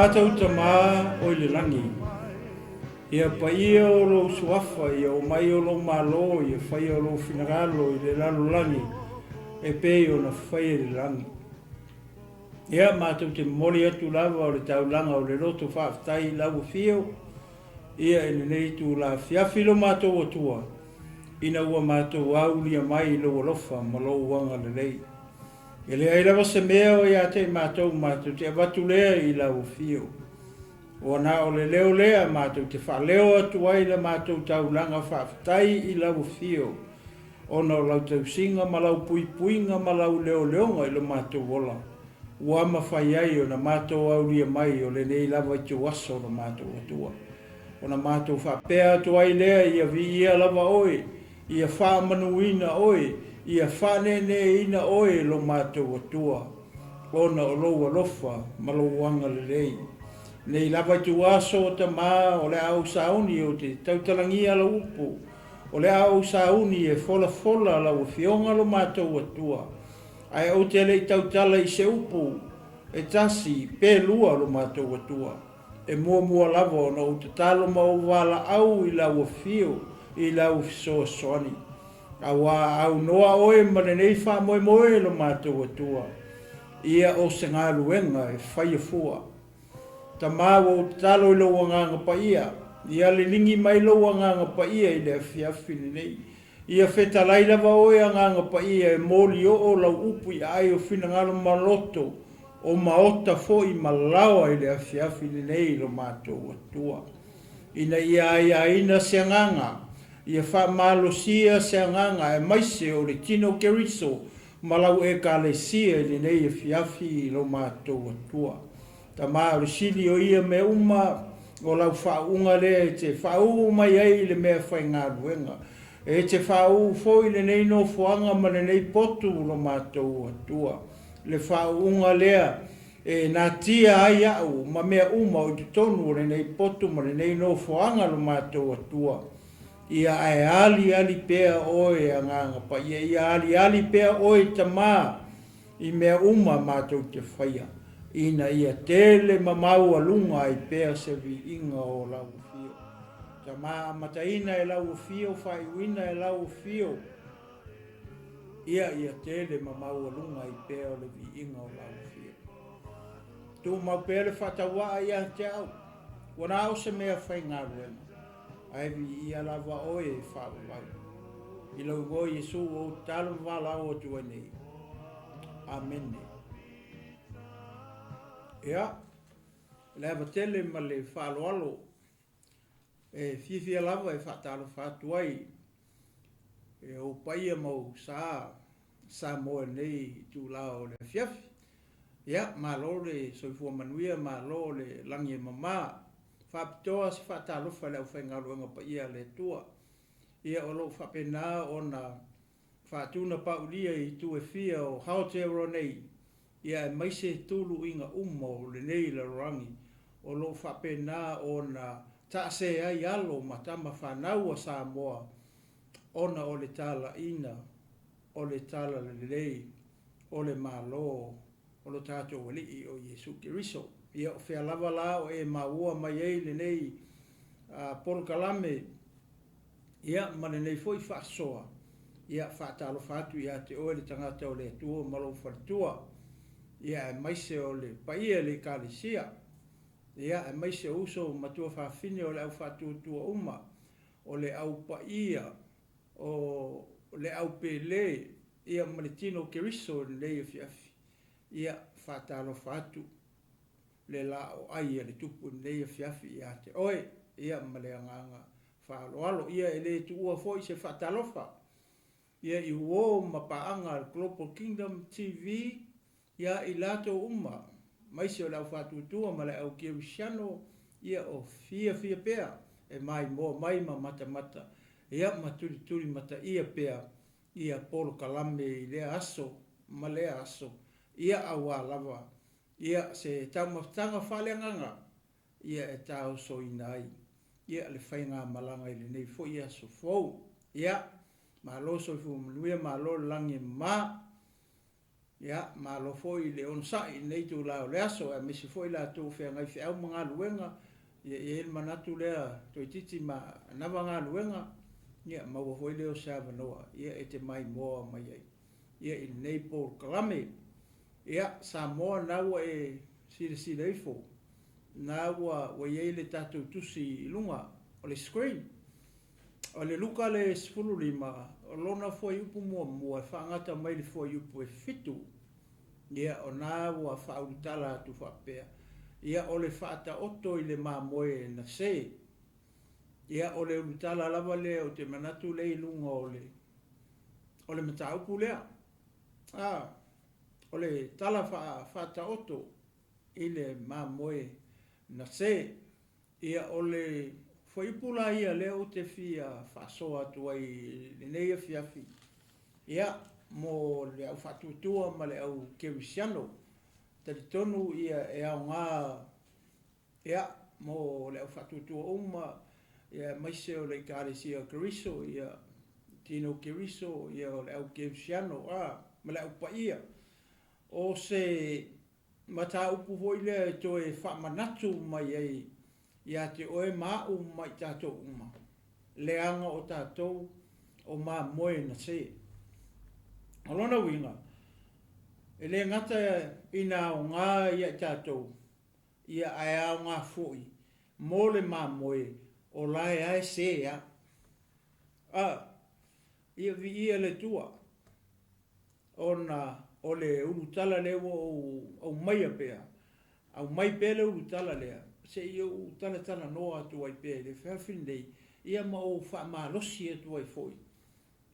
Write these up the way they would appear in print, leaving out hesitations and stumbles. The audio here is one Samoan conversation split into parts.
matou Tama o i le lagi, ia paia o lou suafa, ia oo mai o lou malo, ia faia o lou finagalo i le lalolagi e pei ona faia i le lagi. Ia, matou te momoli atu lava o le taulaga o le loto faafetai i lau afio, ia i lenei itula afiafi lo matou Atua, ina ua matou aulia mai i lou alofa ma lou agalelei. E leai lava se mea o ia te i matou matou te avatu lea i lau afio. Ua na o le leo lea matou te faaleo atu ai la matou taulaga faafetai i lau afio, ona o lau tausiga ma lau puipuiga ma lau leoleoga i lo matou ola, ua mafai ai ona matou aulia mai o lenei lava ituaso o lo matou Atua. Ona matou faapea atu ai lea, Ia viia lava oe, ia faamanuina oe, ia faaneeneeina oe e lo matou Atua, ona o lou alofa ma lou agalelei. Nei lava ituaso o Tama, o le a ou sauni ou te tautalagia lau upu, o le a ou sauni e folafola lau Afioga lo matou Atua, ae ou te le i tautala i se upu e tasi pe lua lo matou Atua. E muamua lava ona ou tatalo ma ou valaau i lau afio i lau fesoasoani, auā aunoa oe ma lenei faamoemoe lo matou Atua, ia o se galuega e faia fua. Tama, ua ou tatalo i lou Agaga Paia, ia liligi mai lou Agaga Paia i le afiafi lenei. Ia fetalai lava oe Agaga Paia e molioo lau upu i aai o finagalo maloto o maota foi ma laoa i le afiafi lenei i lo matou Atua, ina ia aiaina se agaga, ia faamalosia se agaga aemaise o le tino o Keriso ma lau Ekalesia i lenei afiafi i lo matou Atua. Tama, o le sili o ia mea uma, o lau faauuga lea e te faauu mai ai i le mea faigaluega. E te faauu foi i lenei nofoaga ma lenei potu lo matou Atua. Le faauuga lea e natia ai au ma mea uma o i totonu o lenei potu ma lenei nofoaga lo matou Atua. Ia ae aliali pea oe Agaga Paia, ia aliali pea oe Tama i mea uma matou te faia, ina ia tele ma maualuga ai pea se viiga o lau afio. Tama, amataina e lau afio, faaiuina e lau afio, ia ia tele ma maualuga ai pea o le viiga o lau afio. Tumau pea le faatauaa ia te au, ua na o se mea faigaluega, ae viia lava oe e faavavau. I lou igoa o Iesu ua ou tatalo ma valaau atu ai nei. Amene. Ia, le ava tele ma le faaaloalo e fiafia lava e faatalofa atu ai e ou paia ma ou sa Samoa i lenei itula o le afiafi. Ia, malo le soifua manuia, malo le lagi e mama. Faapitoa se faatalofa i le aufaigaluega paia a le Atua. Ia, o lo o faapena ona faatunapaulia i itu e fia o Aotearoa nei, ia aemaise tuluiga uma o lenei lalolagi o lo o faapena ona taase ai alo ma tama fanau a Samoa ona o le talaiina o le talalelei o le Malo o lo tatou Alii o Iesu Keriso. Ia o fea lava la o e maua mai ai lenei polokalame ia ma lenei foi faasoa, ia faatalofa atu ia te oe le tagata o le Atua ma lou faletua, ia aemaise o le paia i le Ekalesia, ia aemaise o uso ma tuafafine o le au faatuatua uma, o le au paia, o le au pele, ia ma le tino o Keriso i lenei afiafi, ia faatalofa atu le laoai a le Tupu i lenei afiafi ia te oe, ia ma le agaga faaaloalo. Ia e le tuua foi se faatalofa ia i uo ma paaga a le Global Kingdom TV ia i latou uma, aemaise o le au faatuatua ma le au kerisiano, ia o fiafia pea e maimoa mai ma matamata ia ma tulituli mataia pea ia polokalame i lea aso ma lea aso, ia auā lava ia se taumafataga faaleagaga ia e taosoina ai ia le faigamalaga i lenei foi aso fou. Ia, malo soifua manuia, malo le lagi e mama. Ia, malo foi i le onosai i lenei itula o le aso, aemaise foi i latou o feagai feau ma galuega, ia e i ai le manatu lea toeitiiti manava galuega, ia maua foi lea o se avanoa ia e te maimoa mai ai ia i lenei polokalame. Ia, Samoa, na ua e silasila ifo, na ua i ai le tatou tusi i luga o le screen. O le Luka le 15, o lona fuaiupu muamua e faagata mai le fuaiupu e 7, ia o na ua faaulutala atu faapea, ia o le faataoto i le mamoe na se. Ia o le ulutala lava lea ou te manatu lea i luga o le o le mataupu lea. A, o le tala faataoto i le mamoe na se. Ia, o le fuaiupu la ia lea ou te fia faasoa atu ai i lenei afiafi, ia, mo le au faatuatua ma le au kerisiano. Talitonu ia e aoga, ia, mo le au faatuatua uma, ia aemaise o le Ekalesia o Keriso, ia, tino Keriso, ia o le au kerisiano, a, ma le au paia. O se mataupu foi lea e toe faamanatu mai ai ia te oe ma au ma i tatou uma, leaga o tatou o mamoe na se. O lona uiga, e le gata ina aoga ia i tatou, ia ae aoga foi mo le mamoe o la e ae se a. A, ia viia le Atua. Ona o le ulutala lea ua ou aumaia pea, aumai pea le ulutala lea, se i ou talatalanoa atu ai pea i le afiafi lenei, ia ma ou faamalosi atu ai foi,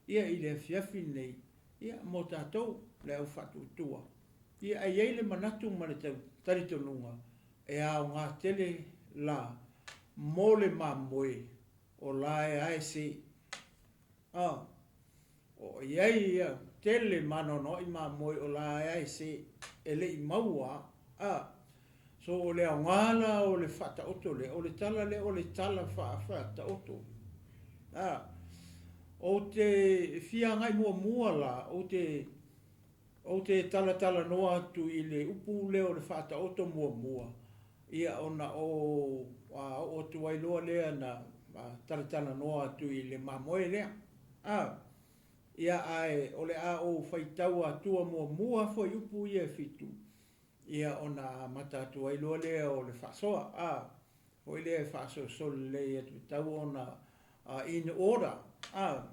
ia i le afiafi lenei, ia mo tatou, le au faatuatua. Ia ae i ai le manatu ma le talitonuga, e aoga tele la mo le mamoe o la e ae se. A. O i ai ia tele maanoanoai mamoe o la ae se e le i maua a. So o le aoga la o le faataoto lea, o le tala lea o le tala faataoto. A. Ou te fia agai muamua la, ou te ou te talatalanoa atu i le upu lea o le faataoto muamua, ia ona ou oo atu ai loa lea na talatalanoa atu i le mamoe lea. A. Ia ae o le a ou faitau atua muamua fuaiupu ia e 7, ia ona amata atu ai loa lea o le faasoa. A. Foi lea e faasolosolo lelei atu tau ona in order a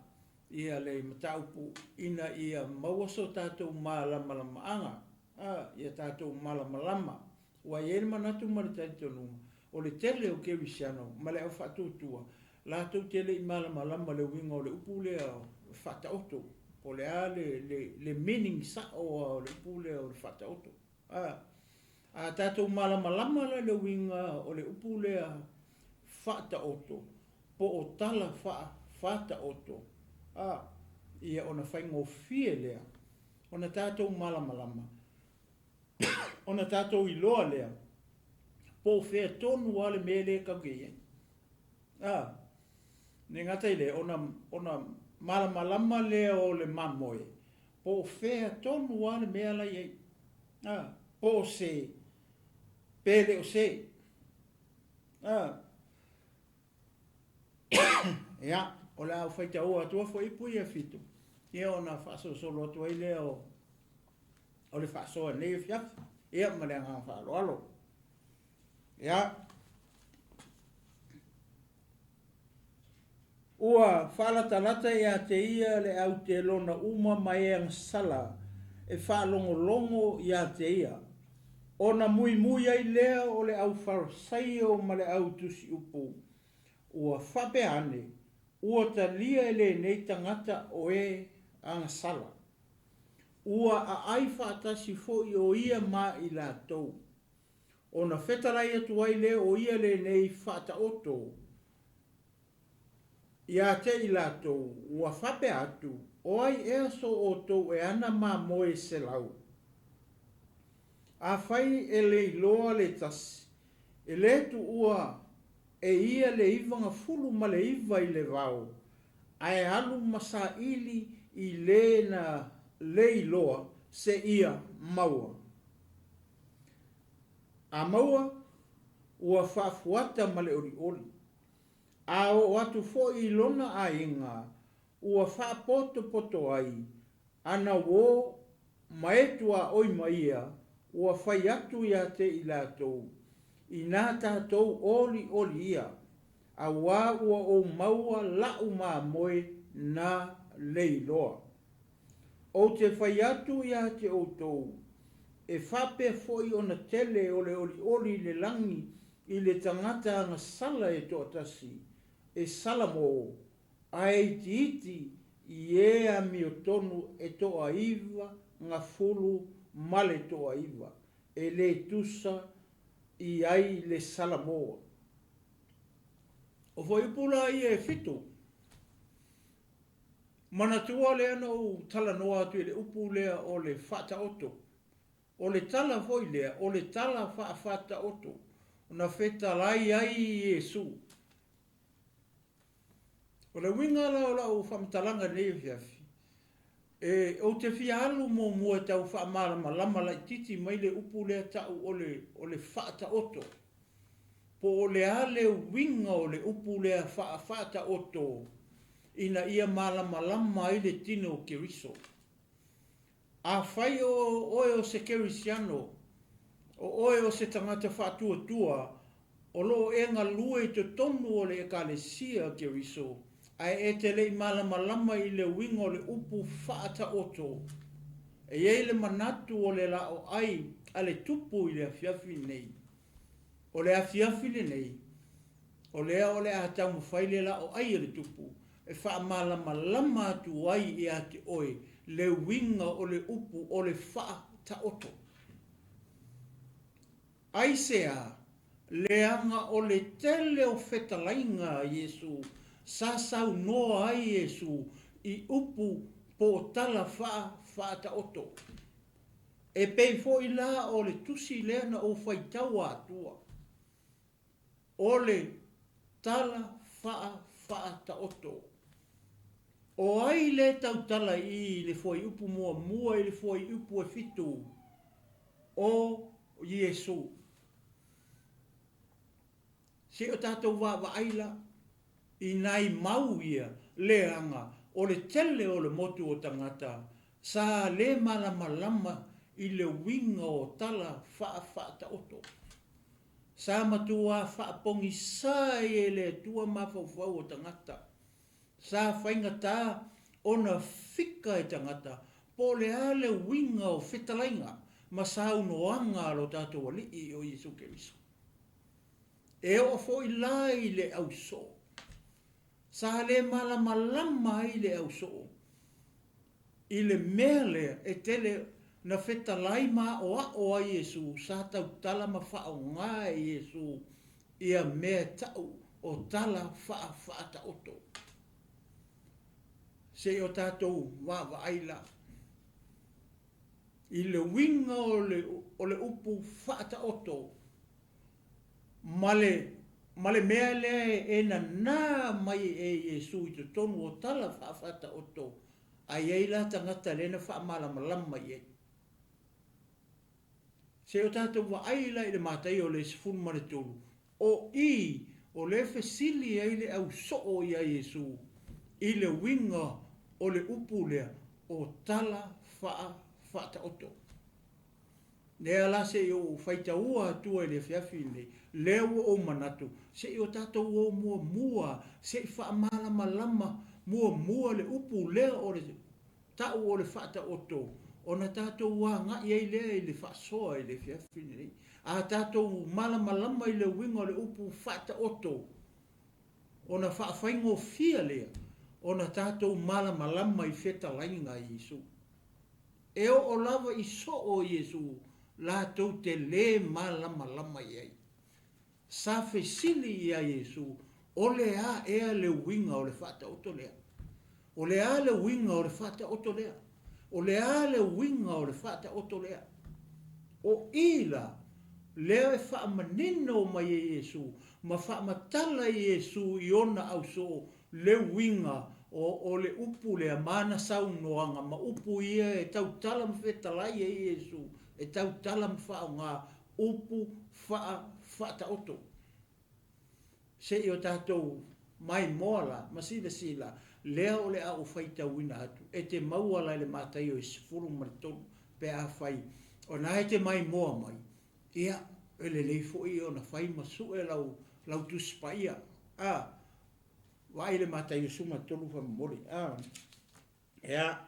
ia le mataupu ina ia maua so tatou malamalamaaga, a ia tatou malamalama. Ua i ai le manatu ma le talitonuga, o le tele o kerisiano ma le au faatuatua, latou te le i malamalama le uiga o le upu lea o le faataoto, po o le a le meaning sao o le upu lea o le faataoto. A, a tatou malamalama la le uiga o le upu lea faataoto, po o tala faataoto, a, ia ona faigofie lea ona tatou malamalama, ona tatou iloa lea po o fea tonu lava le mea lea tatou te i ai. A, le gata i lea, ona, ona malamalama lea o le mamoe, po o fea tonu lava le mea la i ai. A, po o se, pe le o se. A, ia, o le a ou faitaua atua fuaiupu ia 7, ia ona faasolosolo atu ai lea o o le faasoa i lenei afiafi. Ia, ma le agaga faaaloalo. Ia. Ua faalatalata ia te ia le au telona uma ma e agasala e faalogologo ia te ia, ona muimui ai lea o le au Farisaio ma le au tusiupu, ua faapea ane, Ua talia e lenei tagata o e agasala. Ua aai faatasi foi o ia ma i latou. Ona fetalai atu ai lea o ia lenei faataoto ia te i latou, ua faapea atu, O ai ea so outou e ana mamoe 100? Afai e le iloa le tasi, e le tuua e ia le 99 i le vao, ae alu ma saili i le na le iloa. seia maua. A maua, ua faafuata ma le olioli. A oo atu foi i lona aiga, ua faapotopoto ai ana uō ma e tuaoi ma ia, ua fai atu ia te i latou, Inā tatou olioli ia, auā ua ou maua la'u mamoe na leiloa. Ou te fai atu ia te outou, e faapea foi ona tele o le olioli i le lagi i le tagata agasala e toatasi, e Salamō, ae itiiti i e amiotonu e toaiva gafulu ma le toaiva, e lē tusa i ai le Salamō. O fuaiupu la ia e fitu. Manatua lea na ou talanoa atu i le upu lea o le faataoto. O le tala foi lea, o le tala faafaataoto na fetalai ai Iesu. O le uiga la o lau faamatalaga i lenei afiafi, e, ou te fia alu muamua e tau faamalamalama laitiiti mai le upu lea ta'u o le, o le faataoto. Po o le a le uiga o le upu lea faa, faataoto ina ia malamalama ai le tino o Keriso. Afai o oe o se Kerisiano, o oe o se tagata faatuatua, o lo o e galue i totonu o le Ekalesia Keriso, ae e te le i malamalama i le uiga o le upu faataoto, e i ai le manatu o le laoai a le Tupu i le afiafi lenei. O le afiafi lenei, o lea o le a taumafai le laoai a le Tupu e faamalamalama atu ai ia te oe le uiga o le upu o le faataoto. Aisea? Leaga o le tele o fetalaiga a Iesu sa saunoa ai Iesu i upu po o tala faa, faataoto. E pei foi la o le tusi lea na ou faitaua atua, o le tala faa, faataoto. O ai le tautala i le fuaiupu muamua i le fuaiupu e fitu? O Iesu. Se o tatou vaavaai la i nai mau ia, leaga o le tele o le motu o tagata sa lē malamalama i le uiga o tala faafaataoto. Sa matuā faapogisā ai e le Atua mafaufau o tagata. Sa faigata ona fika e tagata po o le a le uiga o fetalaiga ma saunoaga a lo tatou Alii o Iesu Keriso. E oo foi la i le ausoo. Sa lē malamalama ai le ausoo i le mea lea e tele na fetalai ma aʻoaʻo ai Iesu, sa tautala ma faaaogā e Iesu ia mea e ta'u o tala faafaataoto. Se i o tatou vaavaai la i le uiga o le upu faataoto ma le ma le mea lea e nanā mai e Iesu i totonu o tala faafaataoto, ae i ai la tagata lea na faamalamalama i ai. Se o tatou vaai la i le Mataio le 13, o i o le fesili ai le ausoo iā Iesu i le uiga o le upu lea o tala faafaataoto. Lea la se i ou faitaua atua i le afiafi lenei, lea ua ou manatu, se i o tatou o muamua, se i faamalamalama muamua le upu lea o le ta'u o le faataoto, ona tatou agai ai lea i le faasoa i le afiafi lenei. A tatou malamalama i le uiga o le upu faataoto, ona faafaigofie lea ona tatou malamalama i fetalaiga a Iesu. E oo lava i soo Iesu latou te lē malamalama i ai. Sa fesili iā Iesu, o le a ea le uiga o le faataoto lea? O le a le uiga o le faataoto lea? O le a le uiga o le faataoto lea? O i la, lea e faamanino mai e Iesu ma faamatala e Iesu i ona ausoo le uiga O, o le upu lea ma ana saunoaga ma upu ia e tautala ma fetalai ai Iesu, e tautala ma faaaoga upu faa, faataoto. Se i o tatou maimoa la ma silasila lea o le a ou faitauina atu, e te maua la i le Mataio e 13 pe afai o na e te maimoa mai, ia, e lelei foi ona fai ma sue lau, lau Tusi Paia. A, vaai le Mataio 13 faamolemole. A, ia.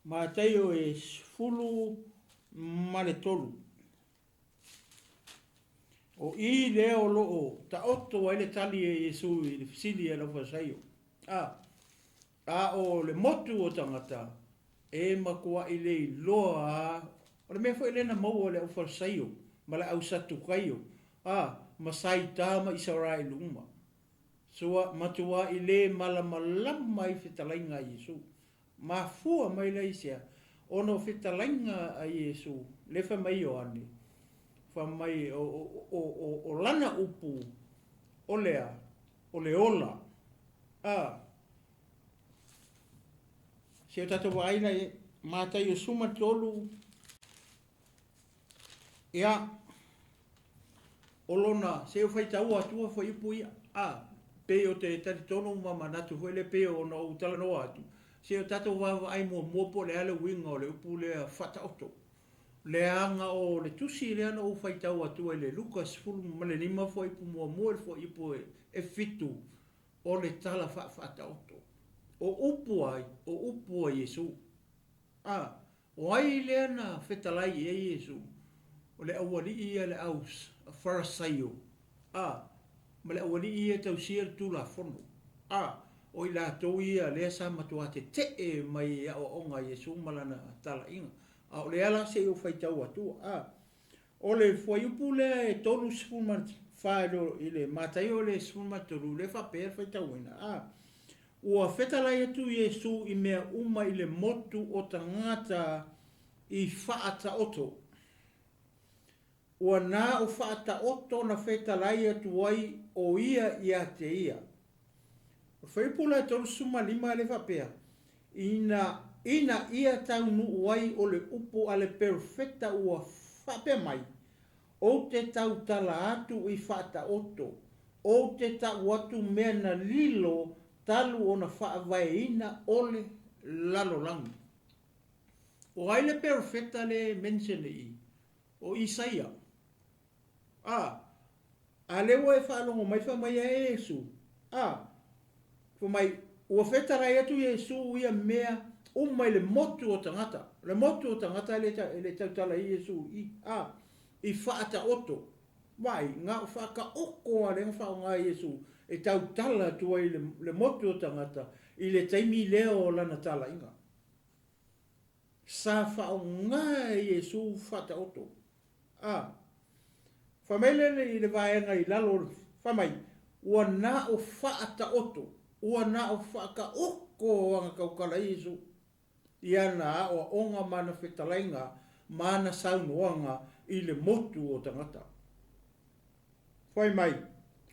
Mataio e 13. O i lea o lo o taoto ai le tali a Iesu i le fesili a le Aufaisaio. A, a o le motu o tagata, e matuai le iloa a, o le mea foi lea na maua e le Aufarisaio ma le Ausatukaio, a, ma Saita ma Isaraelu uma. Sua, matuai le malamalama ai fetalaiga a Iesu. Mafua mai la i sea? Ona o fetalaiga a Iesu, lea fai mai Ioane, fai mai o, o, o, o lana upu, o le a? O le ola. A, se o tatou vaai la i Mataio 13, ia, o lona, se o faitaua atua fuaiupu ia, a, pei o te talitonu ma manatu foi lea pei ona ou talanoa atu, se o tatou vaavaai muamua po o le a le uiga o le upu lea faataoto. Leaga o le tusi lea na ou faitau atu ai i le Luka 15 fuaiupu muamua i le fuaiupu e 7, o le tala faafaataoto. O upu a ai? O upu a Iesu. A, o ai lea na fetalai i ai Iesu? O le aualii ia le au Farasaio, a, ma le aualii ia e tausia le Tulafono. A, o i latou ia lea sa matua tetee mai i aoaoga a Iesu ma lana talaiga. A o lea la se i ou faitau atua. A, o le fuaiupu lea e 34 i le Mataio le 13, lea e faapea le faitauina, a, Ua fetalai atu Iesu i mea uma i le motu o tagata i faataoto. Ua na o faataoto na fetalai atu ai o ia ia te ia. O le fuaiupu la e 35 lea e faapea, Ina, ina ia taunuu ai o le upu a le perofeta ua faapea mai, Ou te tautala atu i faataoto, ou te tau atu mea na lilo talu ona faavaeina o le lalolagi. O ai le perofeta le mention i i? O Isaia. A, a lea ua e faalogo mai fai mai e Iesu, a, fai mai, ua fetalai atu Iesu ia mea uma i le motu o tagata. O le motu o tagata e le, e le tautala ai Iesu i, a, i faataoto. Vaai, na o faataoto a lea na faaaoga e Iesu e tautala atu ai le, le motu o tagata i le taimi lea o lana talaiga. Sa faaaoga e Iesu faataoto. A. Fai mai lea i le vaega i lalo o le, fai mai, Ua na o faataoto, ua na o faataoto ana tautala i Iesu, i ana aoaoga ma ana fetalaiga ma ana saunoaga i le motu o tagata. Fai mai,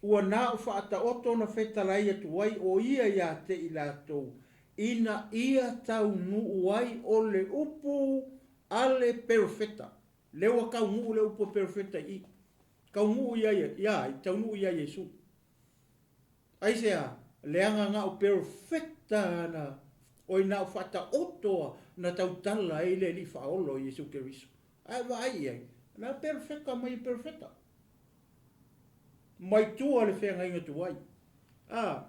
Ua na o faataoto na fetalai atu ai o ia ia te i latou, ina ia taunuu ai o le upu a le perofeta. Lea ua taunuu le upu a perofeta i i. Taunuu ia ia, ia ai, taunuu ia Iesu. Aisea? Leaga na o perofeta na, oi na o faataoto na tautala ai le Alii Faaola o Iesu Keriso. Ae vaai i ai, na perofeta mai e perofeta. Mai tua le feagaiga tuai. A,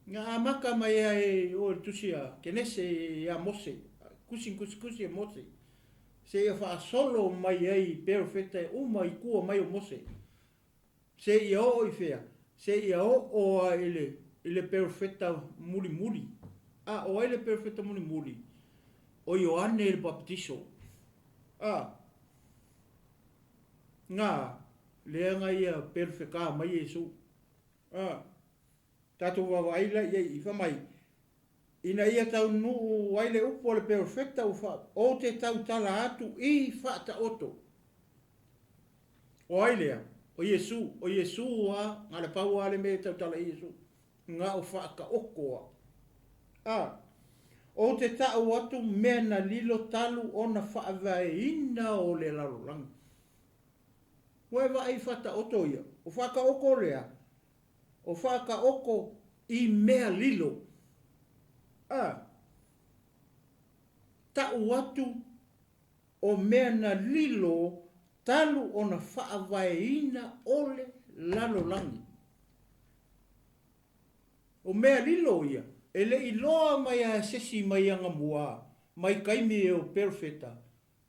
na amata mai ai o le tusi a Kenese ia Mose, kusi kusi kusi e Mose, seia faasolo mai ai perofeta e uma i tua mai o Mose. Seia oo i fea? Seia oo a i le, i le perofeta mulimuli. A, o ai le perofeta mulimuli? O Ioane le Papatiso. A, Nga, leaga ia perofeta mai Iesu. A, tatou vaavaai la i ai i, fai mai, Ina ia taunuu ai le upu a le perofeta ua fa, ou te tautala atu i faataoto. O ai lea? O Iesu, o Iesu a, na le pau a le mea e tautala i Iesu. Na o faataoto a. A, ou te ta'u atu mea na lilo talu ona faavaeina o le lalolagi. Ua e vaai i faataoto ia? O faataoto lea, o faataoto i mea lilo. A, ta'u atu o mea na lilo talu ona faavaeina o le lalolagi. O mea lilo ia, e le i loa mai a sesi mai anamua, mai taimi e o perofeta.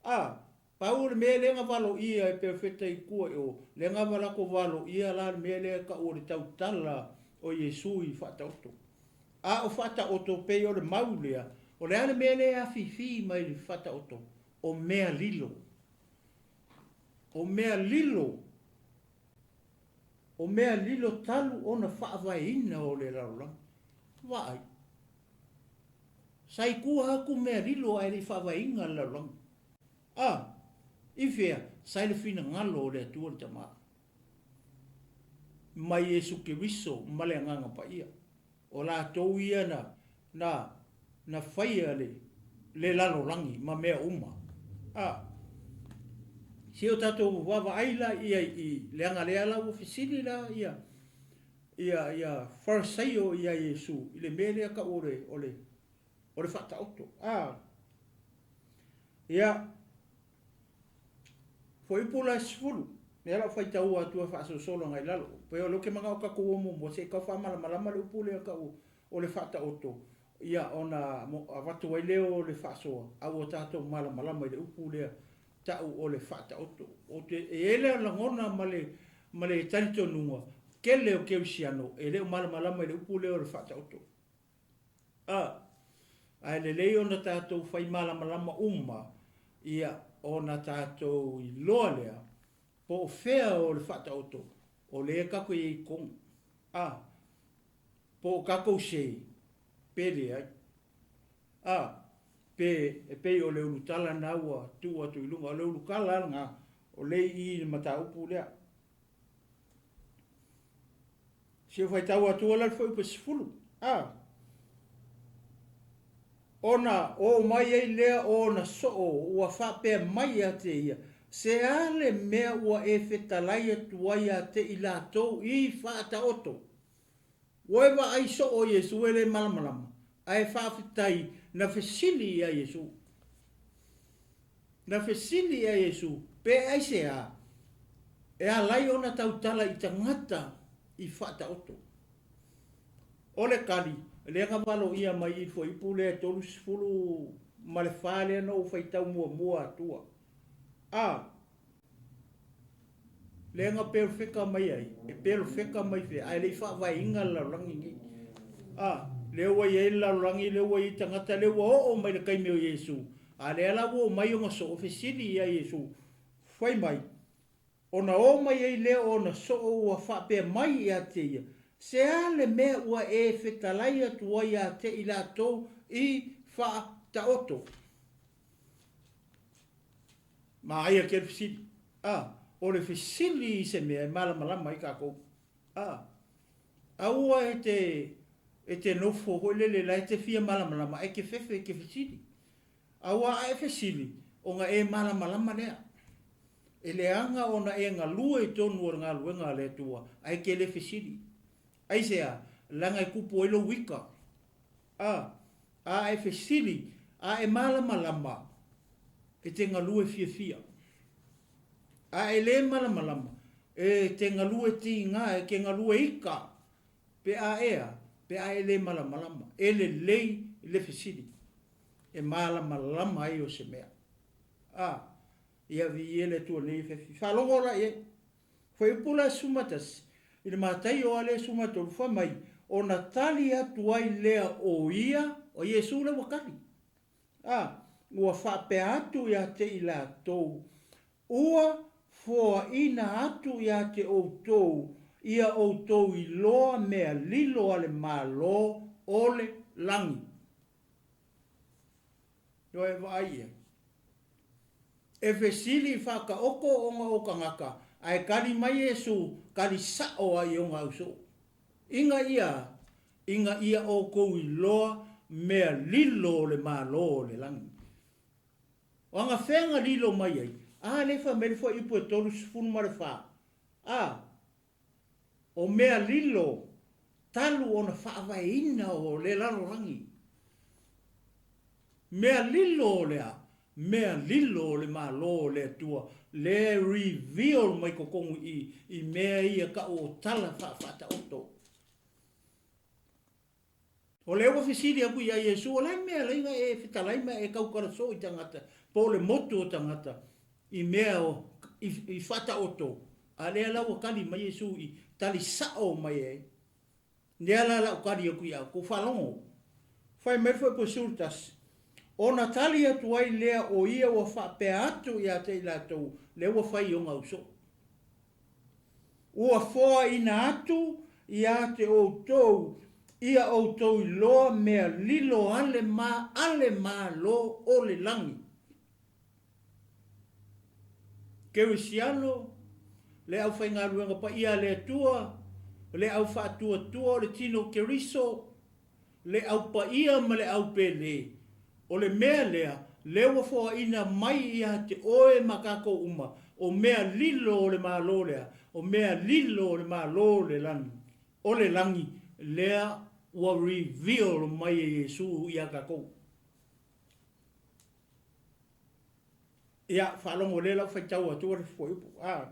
A, pau o le mea lea na valoia e perofeta i tua i o, lea na latou valoia la le mea lea e ta'u o le tautala o Iesu i faataoto. A o faataoto pei o le mau lea, o le a le mea lea e afifi mai le faataoto? O mea lilo. O mea lilo. O mea lilo talu ona faavaeina o le lalolagi. Vaai. Sa i tua atu mea lilo ae le i faavaeina le lalolagi. A, i fea, sa i le finagalo o le Atua le Tama. Mai Iesu Keriso ma le Agaga Paia. O latou ia na, na, na faia le, le lalolagi ma mea uma. A, se o tatou vaavaai la ia i leaga lea la ua fesili la ia, ia, ia Farisaio ia Iesu i le mea lea ta'u o le, o le, o le faataoto. A, ia, Fuaiupu la e 10, lea la o faitaua atu e faasolosolo agai i lalo. Pei o lea ou te manao tatou o muamua se i tau faamalamalama le upu lea ta'u o le faataoto, ia ona avatu ai lea o le faasoa, a ua tatou malamalama i le upu lea ta'u o le faataoto. Ou te, e i ai le lagona ma le, ma le talitonuga, tele o kerisiano e le o malamalama i le upu lea o le faataoto. A, ae lelei ona tatou fai malamalama uma, ia, ona tatou iloa lea, po o fea o le faataoto, o lea tatou i ai i totonu. A, po o tatou se, pe leai. A, pe e pei o le ulutala na ua tuu atu i luga, o le ulutala lena, o lea i i le mataupu lea. Se i faitau atu la le fuaiupu 10. A. Ona oo mai ai lea o ona soo ua faapea mai ia te ia, Se a le mea ua e fetalai atu ai ia te i latou i faataoto? Ua e vaai soo Iesu e le malamalama, ae faafetai na fesili ia Iesu. Na fesili ia Iesu, pe aisea e alai ona tautala i tagata i faataoto. O le tali, lea na valoia mai i le fuaiupu lea e 34 lea na ou faitau muamua atua. A, lea na perofeta mai ai, e perofeta mai fea, ae le i faavaeina le lalolagi nei. A, lea ua i ai le lalolagi, lea ua i ai tagata, lea ua oo mai le taimi o Iesu, a lea la ua omai ona soo fesili ia Iesu, fai mai, ona o mai ai lea o ona soo ua faapea mai ia te ia, Se a le mea ua e fetalai atu ai ia te i latou i faataoto? Manaia tele fesili. A, o le fesili i se mea e malamalama ai tatou. A, aua e te, e te nofo foi lele la e te fia malamalama ae te fefe e te fesili. Aua a e fesili, ona e malamalama lea. E leaga ona e galue i tonu o le galuega a le Atua, ae te le fesili. Aisea? Leaga e tupu ai lou ika. A, a e fesili, a e malamalama, e te galue fiafia. A e le malamalama, e te galue tiga, e te galue ika, pe a ea, pe a e le malamalama. E lelei le fesili, e malamalama ai o se mea. A, ia viia le Atua nei fefi. Faalogo la i ai. Fuaiupu la 11, i le Mataio a lea 13, fai mai, ona tali atu ai lea o ia, o Iesu lea ua tali. A, ua faapea atu ia te i latou, Ua foaina atu ia te outou ia outou iloa mea lilo a le Malo o le lagi. Ua e vaai i ai? E fesili i faataoto ona o tagata, Ae kali mai Iesu, kali sa'o a i ona ausoo. Ina ia a? Ina ia outou iloa mea lilo o le Malo o le lagi. O agafea na lilo mai ai? A lea e fai mai le fuaiupu e 34, a, O mea lilo talu ona faavaeina o le lalolagi. Mea lilo o le a? Mea lilo o le Malo o le Atua, lea e reveal mai totonu i i, i mea ia tau o tala faafaataoto. O lea ua fesili atu ia Iesu, O le a le mea e alai ona e fetalai ma e tautala soo i tagata, po o le motu o tagata, i mea o, i, i faataoto? A lea la ua tali mai Iesu i tali sao mai ai. Lea la lau tali atu ia outou, faalogo. Fai mai foi po 11, Ona tali atu ai lea o ia ua faapea atu ia te i latou, lea ua fai i ona ausoo. Ua foaina atu ia te outou ia outou iloa mea lilo ale ma ale Malo o le lagi. Kerisiano, le aufaigaluega paia a le Atua, le au faatuatua o le tino Keriso, le au paia ma le au pele, o le mea lea, lea ua foaina mai ia te oe ma tatou uma, o mea lilo o le Malo lea, o mea lilo o le Malo o le lani, o le lagi, lea ua reveal mai e Iesu ia tatou. Ia, faalogo lea lau faitau atu le fuaiupu. A,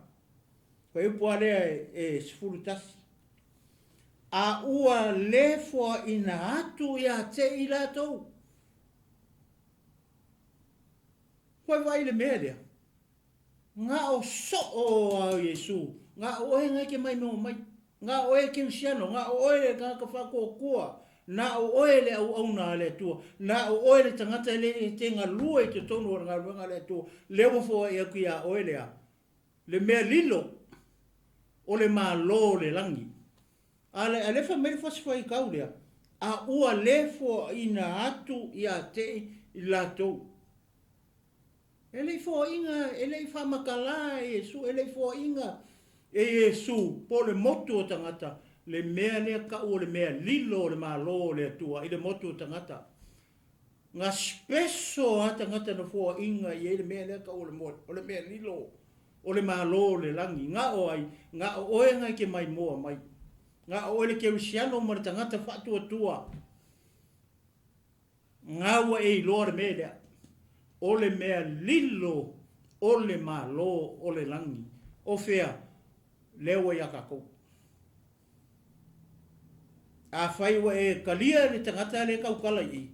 fuaiupu lava lea e 11. A ua le foaina atu ia te i latou. Ua e vaai i le mea lea? Na o soo a Iesu, na o oe na e te maimoa mai, na o oe e kerisiano, na o oe le tagata faatuatua, na o oe le auauna a le Atua, na o oe le tagata e le te galue i totonu o le galuega a le Atua, lea ua foai atu ia oe le a? Le mea lilo o le Malo o le lagi. A le, a lea fai mai le fasi faitau lea, a ua le foaina atu ia te i latou. E le i foaiina, e le i faamatala e Iesu, e le i foaiina e Iesu po o le motu o tagata le mea lea tau o le mea lilo o le Malo o le Atua i le motu o tagata. Na speso lava tagata na foaiina i ai le mea lea tau o le mea lilo o le Malo o le lagi. Na o ai? Na o oe na e te maimoa mai. Na o oe le kerisiano ma le tagata faatuatua. Nga ua e iloa le mea lea, o le mea lilo o le Malo o le lagi. O fea? Lea ua iā tatou. Afai ua e talia le tagata lea e tautala i i,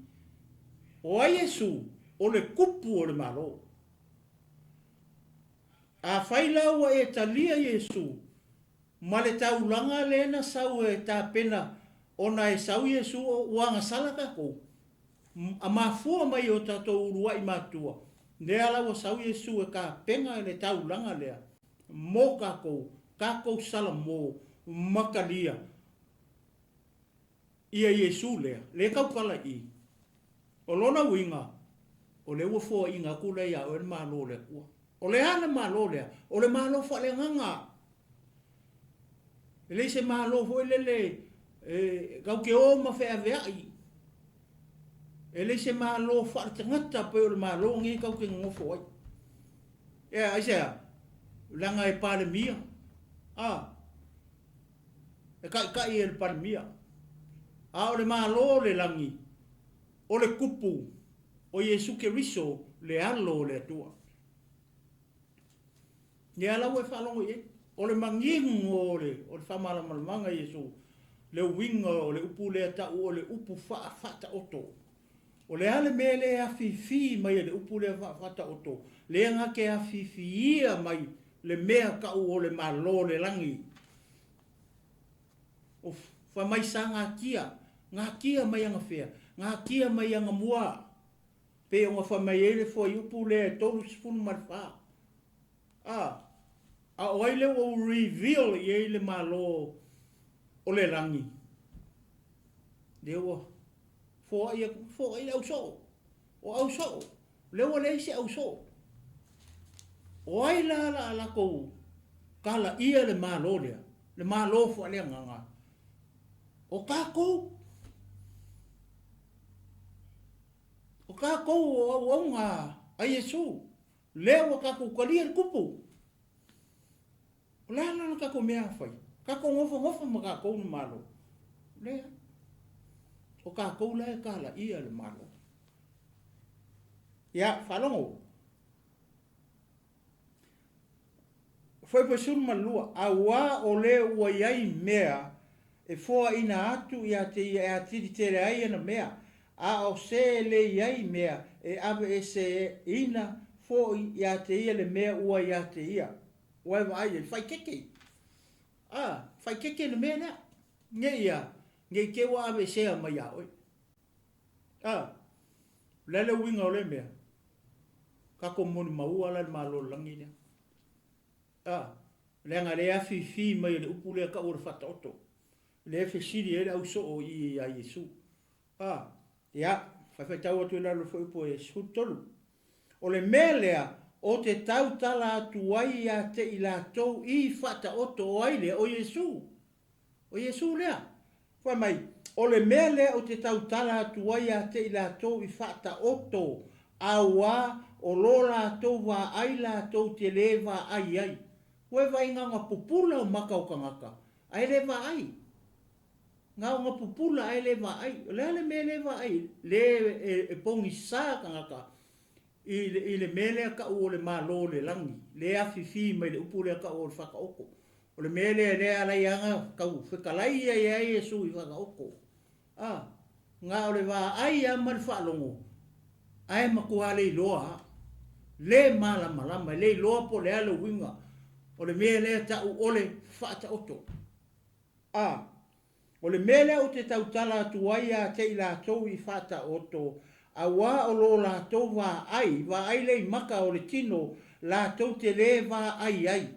o ai Iesu? O le Kupu o le Malo. Afai la ua e talia Iesu, Ma le taulaga lea na sau e tapena ona e sau Iesu ua agasala tatou, a mafua mai i o tatou uluai matua, lea la ua sau Iesu e tapena le taulaga lea mo tatou, tatou salamo ma talia ia Iesu lea, lea e tautala i i. O lona uiga, o lea ua foaiina atu lea ia oe le Malo o le Atua. O le a le Malo lea? O le Malo faaleagaga. E leai se Malo foi lele e tatou te o ma feaveai. E leai se Malo faaletagata pei o le Malo lenei tatou te nonofo ai. Ea, aisea? Leaga e Palemia. A, e taitai e le Palemia. A o le Malo o le lagi, o le Kupu, o Iesu Keriso, le Alo o le Atua. Lea la ua e faalogo i ai. O le manino o le, o le faamalamalamaga Iesu, le uiga o le upu lea tau o le upu faafaataoto. O le a le mea lea e afifi mai e le upu lea faafaataoto? Lea na te afifiia mai le mea tau o le Malo o le lagi. O fai mai sa gatia, gatia mai agafea, gatia mai agamua. Pei ona fai mai ai le fuaiupu lea e 34. A, a o ai lea ua ou reveal i ai le Malo o le lagi? Lea ua foai atu, foai le ausoo. O ausoo, lea ua leai se ausoo. O ai la la a latou? Kalaia le Malo lea, le Malo faaleagaga o tatou. O tatou o auauna a Iesu, lea ua tatou talia le Tupu. O le a la le tatou mea a fai? Tatou nofonofo ma tatou le Malo. Leai. O tatou la e kalaia le Malo. Ia, faalogo. Fuaiupu 12, Auā o le ua i ai mea e foaina atu ia te ia e atili tele ai ana mea, a o se e le i ai mea e aveeseina foi ia te ia le mea ua ia te ia. Ua e vaai i ai, faikeke. A, faikeke le mea lea. Ne i a, ne i te i ua aveesea mai ia oe. A, o le a le uiga o lea mea? Tatou molimauina la le Malo o le lagi lea. A, leaga lea e afifi mai e le upu lea tau o le Faataoto. Lea e fesili ai le ausoo i i ia Iesu. A, ia, faifaitau atu i lalo o le fuaiupu e 13. O le mea lea o te tautala atu ai ia te i latou i Faataoto, o ai lea? O Iesu. O Iesu lea. Fai mai, O le mea lea ou te tautala atu ai ia te i latou i faataoto, auā o lo latou vaai latou te lē vaai ai. Ua e vaai na ona pupula o maka o tagata, ae le vaai. Na ona pupula ae le vaai. O le a le mea le vaai? Le e pogisa tagata I le, i le mea lea tau o le Malo o le lagi, lea e afifi mai le upu lea tau o le Faataoto. O le mea lea lea e alai ana tau fetalai ia ia Iesu i Faataoto. A, na o le vaai a ma le faalogo, ae matua le iloa a. Le malamalama, e le iloa po o le a le uiga o le mea lea tau o le Faataoto. A. O le mea lea ou te tautala atu ai ia te i latou i faataoto, auā o lo latou vaai, vaai lea i maka o le tino, latou te lē vaai ai.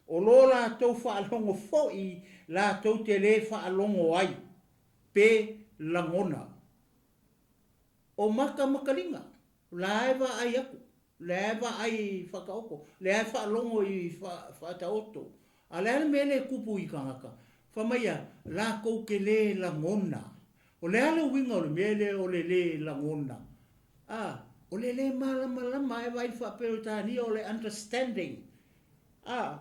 O lo latou faalogo foi, latou te lē faalogo ai, pe lagona. O maka ma kaliga, la e vaai atu, la e vaai i faataoto, la e faalogo i faataoto. A le a le mea lea e tupu i tagata? Fai mai a, latou te le lagona. O le a le uiga o le mea lea o le le lagona? A, o le le malamalama, a e vaai faa-Peretania o le understanding. A,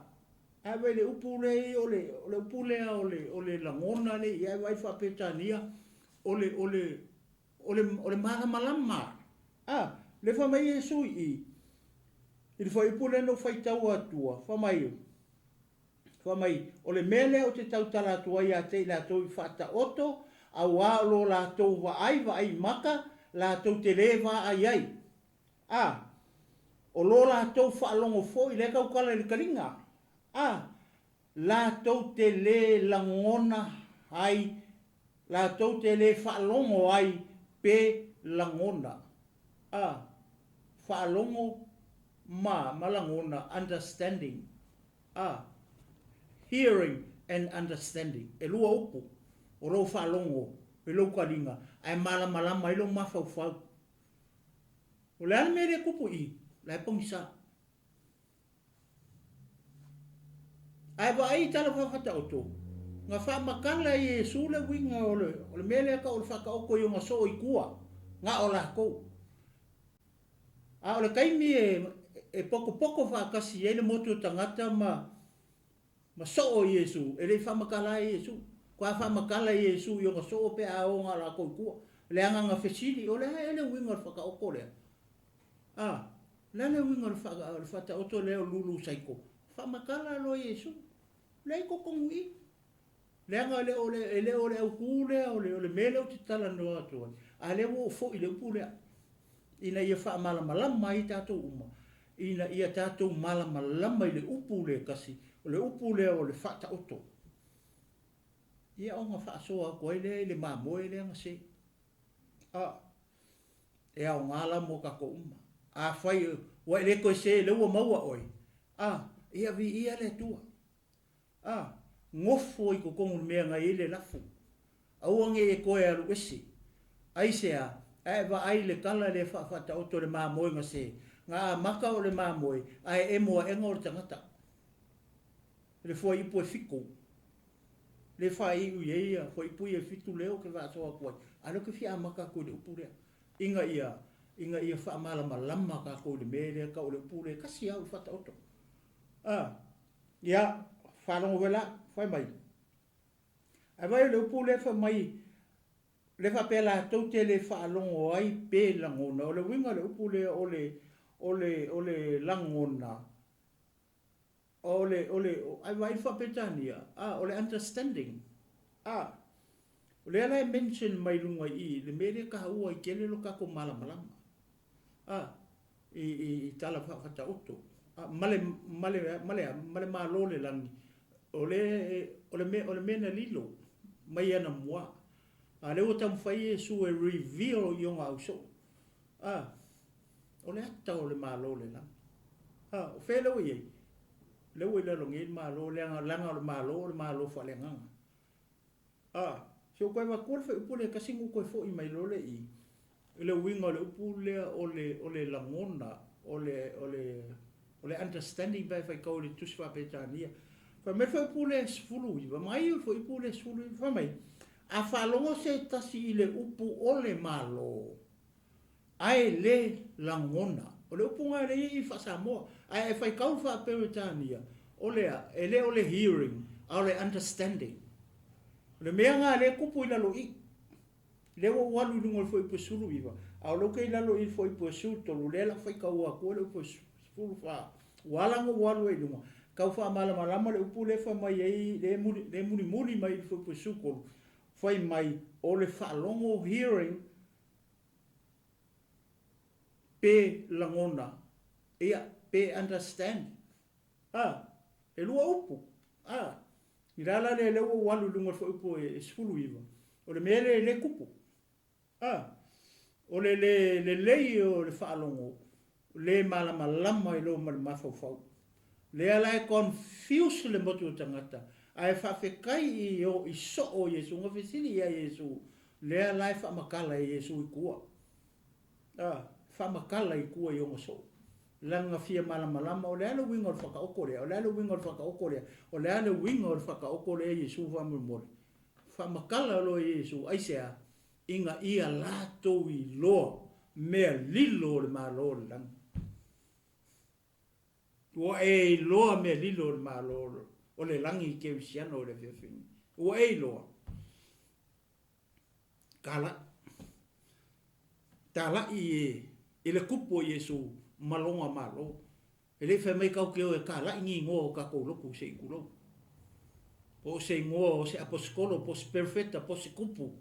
a e vaai i le upu lea o le, o le upu lea o le, o le lagona lea, a e vaai faa-Peretania o le, o le, O le, o le malamalama. A, lea fai mai Iesu i i, i le fuaiupu lea na ou faitau atua, fai mai, fai mai, O le mea lea ou te tautala atu ai ia te i latou i faataoto, auā o lo latou vaai, vaai i maka, latou te lē vaai ai. A, o lo latou faalogo foi, lea e tautala i le taliga. A, latou te lē lagona ai Latou te le faalogo ai pe lagona. A. Faalogo ma ma lagona, understanding. A. Hearing and understanding. E lua upu o lou faalogo i lou taliga ae malamalama ai lou mafaufau. O le a le mea lea e tupu i i? La e pogisa. Ae vaai i tala faafataoto, na faamatala e Iesu le uiga o le mea lea tau o le faataoto i ona soo i tua, na o latou. A o le taimi e potopoto faatasi ai le motu o tagata ma ma soo i Iesu, e le i faamatala ai Iesu. Faatoa faamatala e Iesu i ona soo pe a o na o latou i tua. Leaga na fesili, o le a ea le uiga o le faataoto lea? A, o le a le uiga o le faataoto lea o lulu saiko? Faamatala loa Iesu, Leai totonu i i. Leaga e le o le, e le o le autu lea o le, o le mea lea ou te talanoa atu ai, a lea ua ou foi i le upu lea, ina ia faamalamalama ai tatou uma, ina ia tatou malamalama i le upu lea e tasi, o le upu lea o le faataoto. Ia ona faasoa atu ai lea i le mamoe lea na se. A, e aoga la mo tatou uma. Afai ua e le toe se, lea ua maua oe, a, ia viia le Atua. A, nofo i totonu i le mea na i ai le lafo. Aua ne i e toe alu ese. Aisea? A e vaai i le tala lea faafaataoto i le mamoe na se, na amata o le mamoe, ae emo aena o le tagata. Le fuaiupu e fitu, le faaiu i ai ia fuaiupu ia e fitu lea ou te faasoa atu ai, a o lea ou te fia amata atu i le upu lea, ina ia, ina ia faamalamalama tatou i le mea lea tau o le upu lea e tasi lava o le faataoto. A, ia, faalogo foi la, fai mai, ae vaai o le upu lea fai mai, le faapea latou te le faalogo ai pe lagona, o le uiga o le upu lea o le, o le, o le lagona, O le, o le, ae vaai le faa-Peretania, a, o le understanding, a. O lea la e mention mai luga i i le mea lea e taua ai tele lo tatou malamalama, a, i, i, i tala faa-Faataoto, a, ma le, ma le, ma le a? Ma le Malo o le Lagi, o le, o le mea, o le mea na lilo mai anamua, a lea ua taumafai Iesu e reveal i ona ausoo, a. O le ata o le Malo o le Lagi. A, o fea lea ua i ai? Lea ua i lalo nei le Malo, leaga, leaga o le Malo o le Malo faaleagaga. A, se i ou toe avatua le fuaiupu lea e tasi ona ou toe foi mai loa lea i i, i le uiga o le upu lea o le, o le lagona, o le, o le, o le understanding pe a e faitau i le Tusi Faa-Peretania. Fai mai le fuaiupu lea e 19, mai o le fuaiupu lea e 19, fai mai, A faalogo se tasi i le upu o le Malo, Ae le lagona. O le upu na lea i faa-Samoa. Ae e faitau faa-Peretania, o le a? E le o le hearing, a o le understanding. O le mea na lea e tupu i lalo i i. Lea ua ou alu i luga o le fuaiupu e 19, a o lea ou te i lalo i le fuaiupu e 13, lea la faitau atu ai le upu e 14. Ua ala ona ou alu ai i luga, tau faamalamalama le upu lea e fai mai ai, lea e mulimuli mai i le fuaiupu e 13, fai mai, o le faalogo, hearing, Pe lagona, ia, pe understand. A, e lua upu. A, i le ala lea lea ua ou alu i luga o le fuaiupu e 19, o le mea lea e le tupu. A, o le le lelei o le faalogo, le malamalama i lo ma le mafaufau. Lea la e confuse le motu o tagata, ae faafetai i o i soo o Iesu, na fesili ia Iesu, lea la e faamatala e Iesu i tua. A, faamatala i tua i ona soo. Leaga na fia malamalama, o le a le uiga o le whakaoko lea, o le a le uiga o le whakaoko lea, o le a le uiga o le whakaoko lea Iesu faamolemole. Faamatala loa e Iesu, aisea? Ina ia latou iloa mea lilo o le Malo o le lagi. Ua e iloa mea lilo o le Malo o le lagi i Kerisiano i le afiafi nei. Ua e iloa. Talaʻi. Talaʻi e, i le kupu o Iesu ma lona Malo. E le i fai mai tatou te o e talaʻi ni igoa o tatou lotu se i tulou. Po o se igoa o se aposetolo, po o se perofeta, po o se kupu.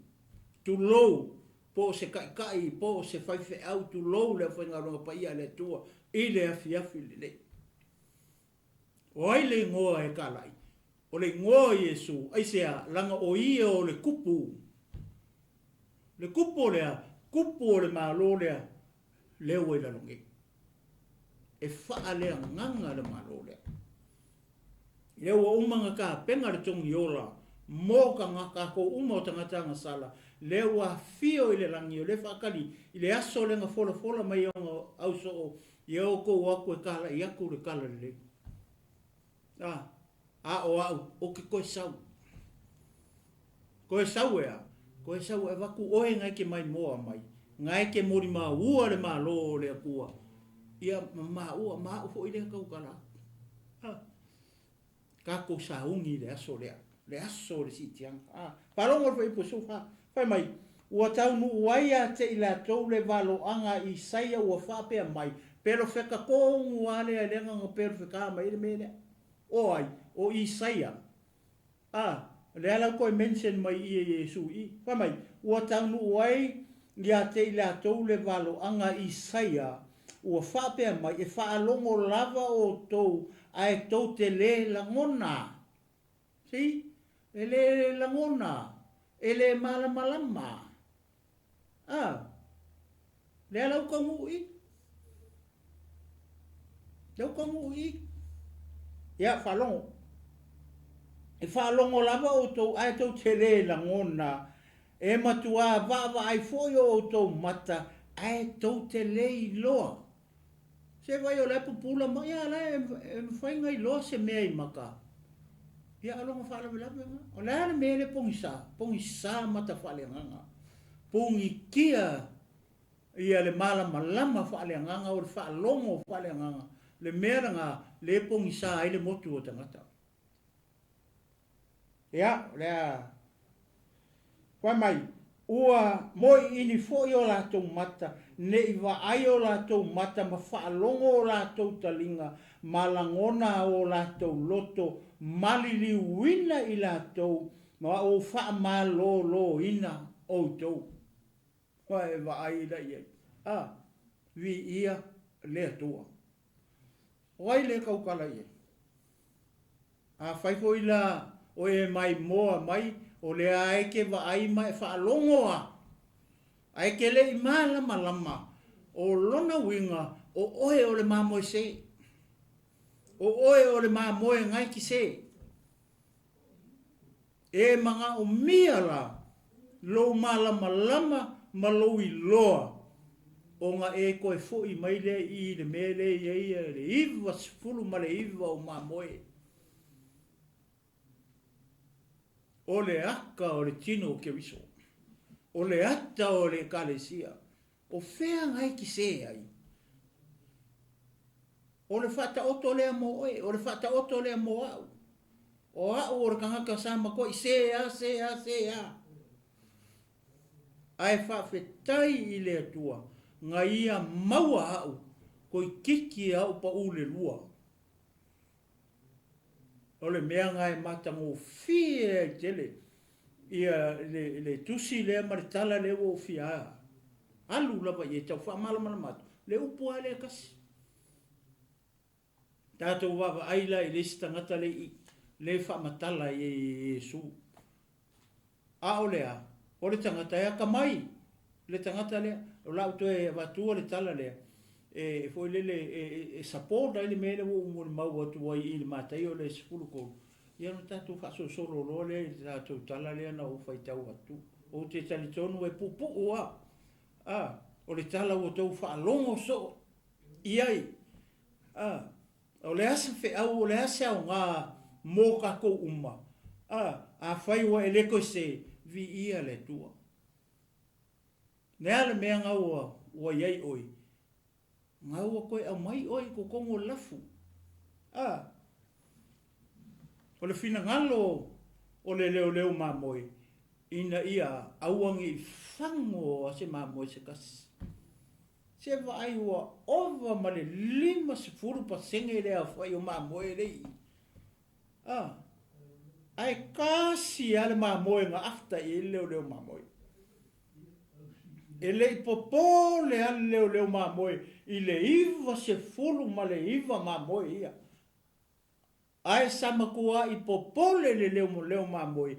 Tulou, po o se taitai, po o se faifeau, tulou le aufaigaluega paia a le Atua i le afiafi lenei. O ai le igoa e talai? O le igoa o Iesu, aisea? Leaga o Ia o le kupu. Le kupu o le a? Kupu o le Malo lea, lea ua i lalo nei. E faaleagaga le Malo lea. Lea ua uma ona tapena le togiola mo tatou uma o tagata agasala, lea ua afio i le lagi, o lea e faatali i le aso lea na folafola mai ai ona ausoo ia outou o atu e talai atu le tala lelei. A, a o au, ou te toe sau. Toe sau e a? Toe sau e avatu oe na e te maimoa mai, na e te molimaua le Malo o le Atua, ia ma maua, ma au foi lea tautala atu. A, tatou sauni i le aso lea, le aso o le siitiaga. A, faalogo le fuaiupu 14, fai mai, Ua taunuu ai ia te i latou le valoaga a Isaia ua faapea mai, Pelofeta tonu a lea leaga na pelofeta mai ai le mea lea. O ai? O Isaia. A, lea la ua toe mention mai i e Iesu i i. Fai mai, ua taunuu ai ia te i latou le valoaga a Isaia, ua faapea mai, e faalogo lava outou ae tou te le lagona. See? E le lagona, e le malamalama. A, lea la ua taunuu i i. Lea ua taunuu i i. Ia, faalogo. E faalogo lava outou ae tou te le lagona, e matuā vaavaai foi o outou mata ae tou te le iloa. Se vai o la e pupula mai, ia la e mafai ona iloa se mea i mata. Ia, o lona faalavelave lena. O le a le mea lea pogisa? Pogisa mata faaleagaga. Pogitia ia le malamalama faaleagaga o le faalogo faaleagaga, le mea lena lea e pogisa ai le motu o tagata. Ia, o le a fai mai, ua moiini foi o latou mata, ne i vaai o latou mata ma faalogo o latou taliga, ma lagona o latou loto, maliliuina i latou, ma ou faamaloloina outou. Ua e vaai la i ai. A, viia le Atua. O ai le tautala i ai? Afai foi la o e maimoa mai, o lea lava e te vaai ma e faalogo lava, ae e te le i malamalama, o lona uiga, o oe o le mamoe se. O oe o le mamoe na e te se. E manaomia la lou malamalama ma lou iloa ona e toe foi mai lea i i le mea lea e i ai le 99 o mamoe. O le ata o le tino o Keriso. O le ata o le Ekalesia. O fea na e kise ai? O le faataoto lea mo oe, o le faataoto lea mo au. O au o le tagata sa matuai se a, se a, se a. Ae faafetai i le Atua na Ia maua au toeitiiti a ou pau le lua. O le mea na e matagofie ai tele ia le tusi lea ma le tala lea ua ou fia alu lava i ai tau faamalamalama atu, le upu lava lea e tasi. Tatou vaavaai la i le isi tagata lea i i, lea e faamatala ai e Iesu. A o le a? O le tagata e atamai, le tagata lea. O la ou toe avatua le tala lea, e foi lele e support ai le mea lea ua ou molimau atu ai i le Mataio lea 13, ia ona tatou faasolosolo loa lea i le tatou tala lea na ou faitau atu. Ou te talitonu e puupuu lava, a, o le tala ua outou faalogo soo i ai, a, o le a se feau, o le a se aoga mo tatou uma, a, afai ua e le toe se, viia le Atua. Le a le mea na ua i ai oe, na ua toe aumai oe i totonu o le lafu. A, o le finagalo o le leoleo mamoe, ina ia aua ne i fago a se mamoe se tasi. Se vaai ua ova ma le 50% le aofai o mamoe lea i i. A, ae tasi lava le mamoe na afta i ai le leoleo mamoe. E le i popole lava le leoleo mamoe i le 99 mamoe ia. Ae sa matuai popole le leoleo mamoe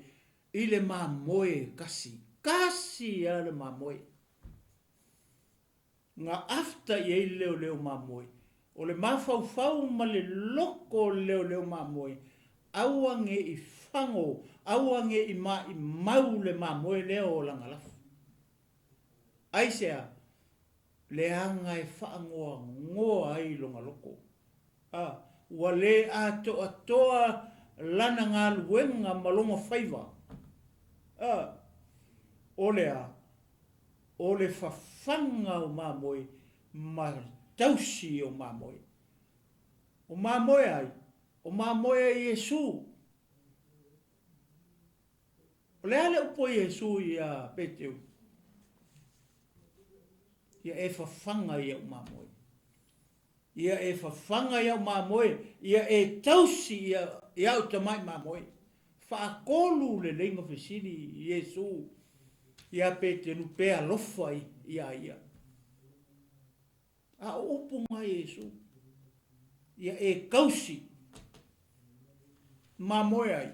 i le mamoe e tasi. Tasi lava le mamoe. Na afta i ai le leoleo mamoe. O le mafaufau ma le loko o le leoleo mamoe, aua ne i fago, aua ne i maimau le mamoe lea o lana lafu. Aisea? Leaga e faanoanoa ai lona loko. A, ua le atoatoa lana galuega ma lona faiva. A, o le a? O le fafaga o mamoe ma tausi o mamoe. O mamoe ai? O mamoe a Iesu. O le a le upu a Iesu iā Peteru? Ia e fafaga i au mamoe. Ia e fafaga i au mamoe, ia e tausi i au tamai mamoe. Faatolu lelei ma fesili Iesu iā Peteru pe alofa iā ia. A o upu na Iesu, ia e tausi mamoe ai.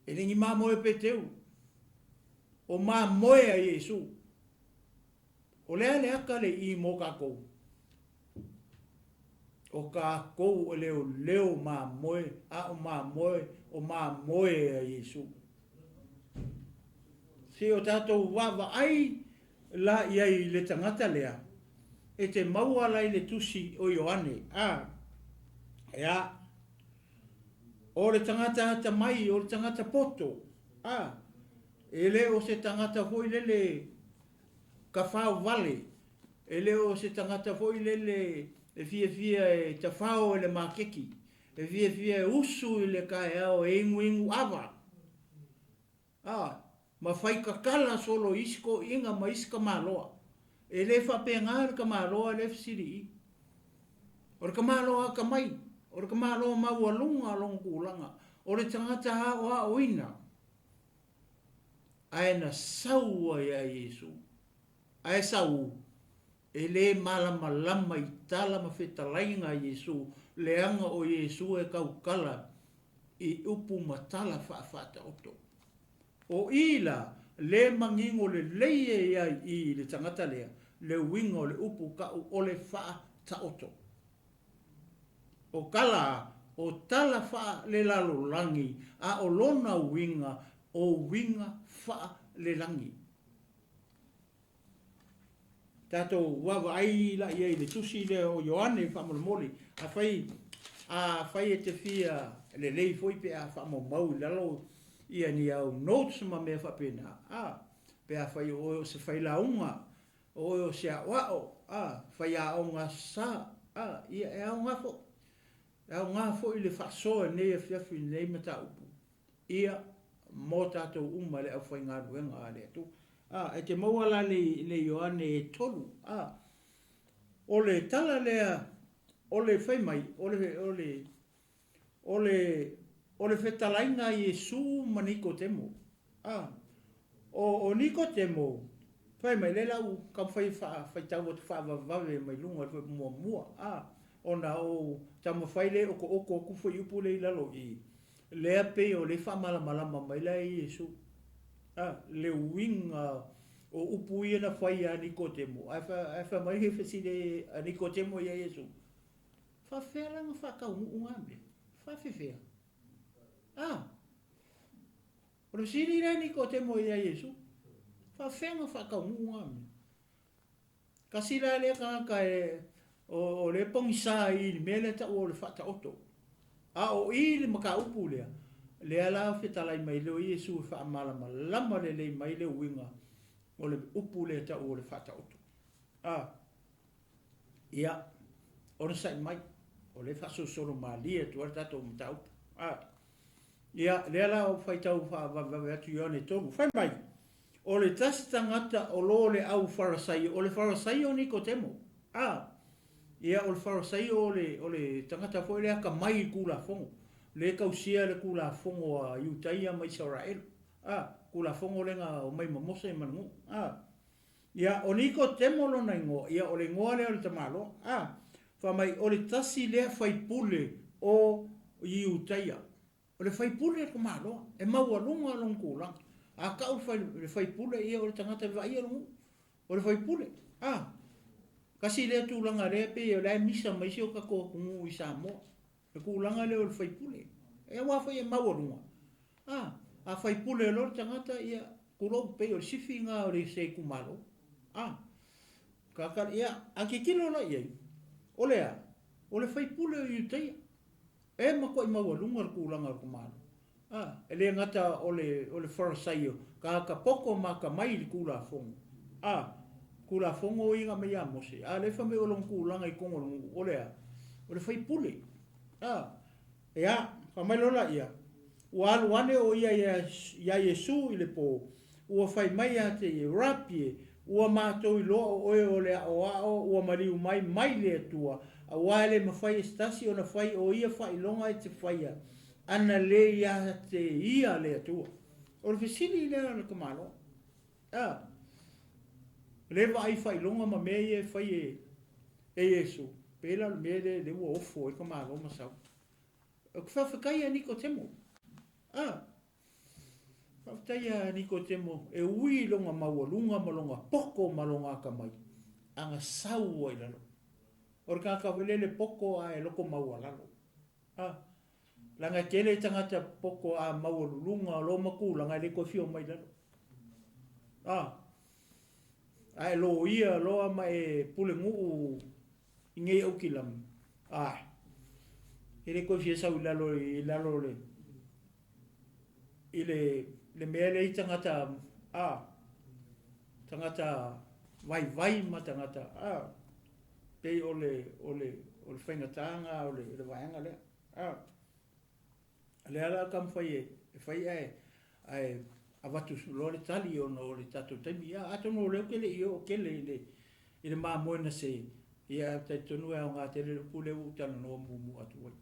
E le ni mamoe a Peteru, o mamoe a Iesu. O le a le ata le i mo tatou? O tatou e leoleo mamoe, a o mamoe, o mamoe a Iesu. Se o tatou vaavaai la i ai i le tagata lea, e te maua la i le tusi o Ioane, a, ea. O le tagata atamai, o le tagata poto, a, e le o se tagata foi lele tafao vale, e le o se tagata foi lele e fiafia e tafao i le maketi, e fiafia e usu i le taeao e inuinu ava, a, ma fai tatala solo i isi toeaiina ma isi tamaloa. E le faapena le tamaloa lea e fesili i i. O le tamaloa atamai, o le tamaloa maualuga lona tulaga, o le tagata aoaoina, ae na sau ai ia Iesu. Ae sau, e le malamalama i tala ma fetalaiga a Iesu, leaga o Iesu e tautala i upu ma tala faafaataoto. O i la, le manino lelei e ai i le tagata lea, le uiga o le upu tau o le faataoto. O tala, o tala faalelalolagi, a o lona uiga, o uiga faalelagi. Tatou vaavaai la i ai i le tusi lea o Ioane faamolemole, afai, afai e te fia lelei foi pe a faamaumau i lalo ia ni au notes ma mea faapena, a, pe afai o oe o se failauga, o oe o se aoao, a, faiaoga Aso Sa, a, ia e aoga foi. E aoga foi le faasoa i lenei afiafi i lenei mataupu, ia, mo tatou uma le aufaigaluega a le Atua. A, e te maua la le, le Ioane e 3, a, o le tala lea, o le fai mai, o le, o le, o le, o le fetalaiga a Iesu ma Nikotemo. A, o, o Nikotemo, fai mai, lea la ua taumafai e faafaitau atu faavavevave mai luga i le fuaiupu muamua, a, ona ou taumafai lea e otooto atu fuaiupu lea i lalo i i, lea pei o lea e faamalamalama mai la e Iesu, a, le uiga o upu ia na fai ia Nikotemo, ae, ae fai mai le fesili a Nikotemo ia Iesu, faafefea la ona faataunuu na mea? Faafefea? A, o le fesili lea a Nikotemo ia Iesu, faafefea ona faataunuu na mea? Tasi la lea tagata e, o, o lea e pogisa i le mea lea taua o le faataoto. A o i le mataupu lea, lea la fetalai mai lea o Iesu e faamalamalama lelei mai le uiga o le upu lea taua o le faataoto. A, ia, onosai mai, o lea e faasolosolo malie atu ai le tatou mataupu. A, ia, lea la o faitau faavavevave atu Ioane 3. Fai mai, o le tasi tagata o lo le au Farasaio, o le Farasaio o Nikotemo. A, ia, o le Farasaio o le, o le tagata foi lea atamai i le Tulafono, lea e tausia le Tulafono a Iutaia ma Isaraelu. A, Tulafono lea na omai ma Mose ma le nuu. A, Ia, o Nikotemo lona igoa, ia, o le igoa lea o le tamaloa. A, fai mai, o le tasi lea faipule o Iutaia. O le faipule le tamaloa, e maualuga lona tulaga. A tau le faipule, ia, o le tagata e vaaia le nuu. O le faipule. A, tasi lea tulaga lea pei o la e misa mai si o tatou atunuu i Samoa. Le tulaga lea o le faipule. E aua foi e maualuga. A, a faipule loa le tagata, ia, tulou, pei o le sifi lena o le se itumalo. A, kaka, ia, a tilotilo la i ai, o le a? O le faipule o Iutaia. E matuai maualuga le tulaga o le tamaloa. A, e le gata o le, o le Farasaio, tagata poto ma atamai i le Tulafono. A, Tulafono o ia na aumai ia Mose, a o lea e fai mai o lona tulaga i totonu o le nuu, o le a? O le faipule. A, ia, fai mai loa laia, ua alu ane o ia iā Iesu i le po, ua fai mai ia te ia, Rapi e, ua matou iloa o oe o le aoao ua maliu mai mai le Atua, aua e le mafai e se tasi ona fai o ia faailoga e te faia, ana le ia te ia le Atua. O le fesili lea a le tamaloa. A, le vaai faailoga ma mea ia e fai e, e Iesu, pei la o le mea lea lea ua ofo ai tamaloa ma sau. Ou te faafetai ia Nikotemo. A, faafetai ia Nikotemo e ui i lona maualuga ma lona poto ma lona atamai, a na sau ai i lalo. O le tagata foi lea le poto ae loto maualalo. A, Leaga e tele tagata poto a maualuluga o lo ma tulaga e le toe fia omai i lalo. A, a e loia loa ma e pulenuu i nei aukilami, ae. E le toe fia sau i lalo i lalo o le i le le mea lea i tagata a tagata vaivai ma tagata a pei o le o le o le faigata o le le vaega lea a lea la taumafai e e fai ae ae avatu loa le tali ona o le tatou taimi. Ia, atonu o lea ou te le i oo tele i le i le mamoe na se, ia, ae talitonu e aoga tele le upu lea ua ou talanoa muamua atu ai.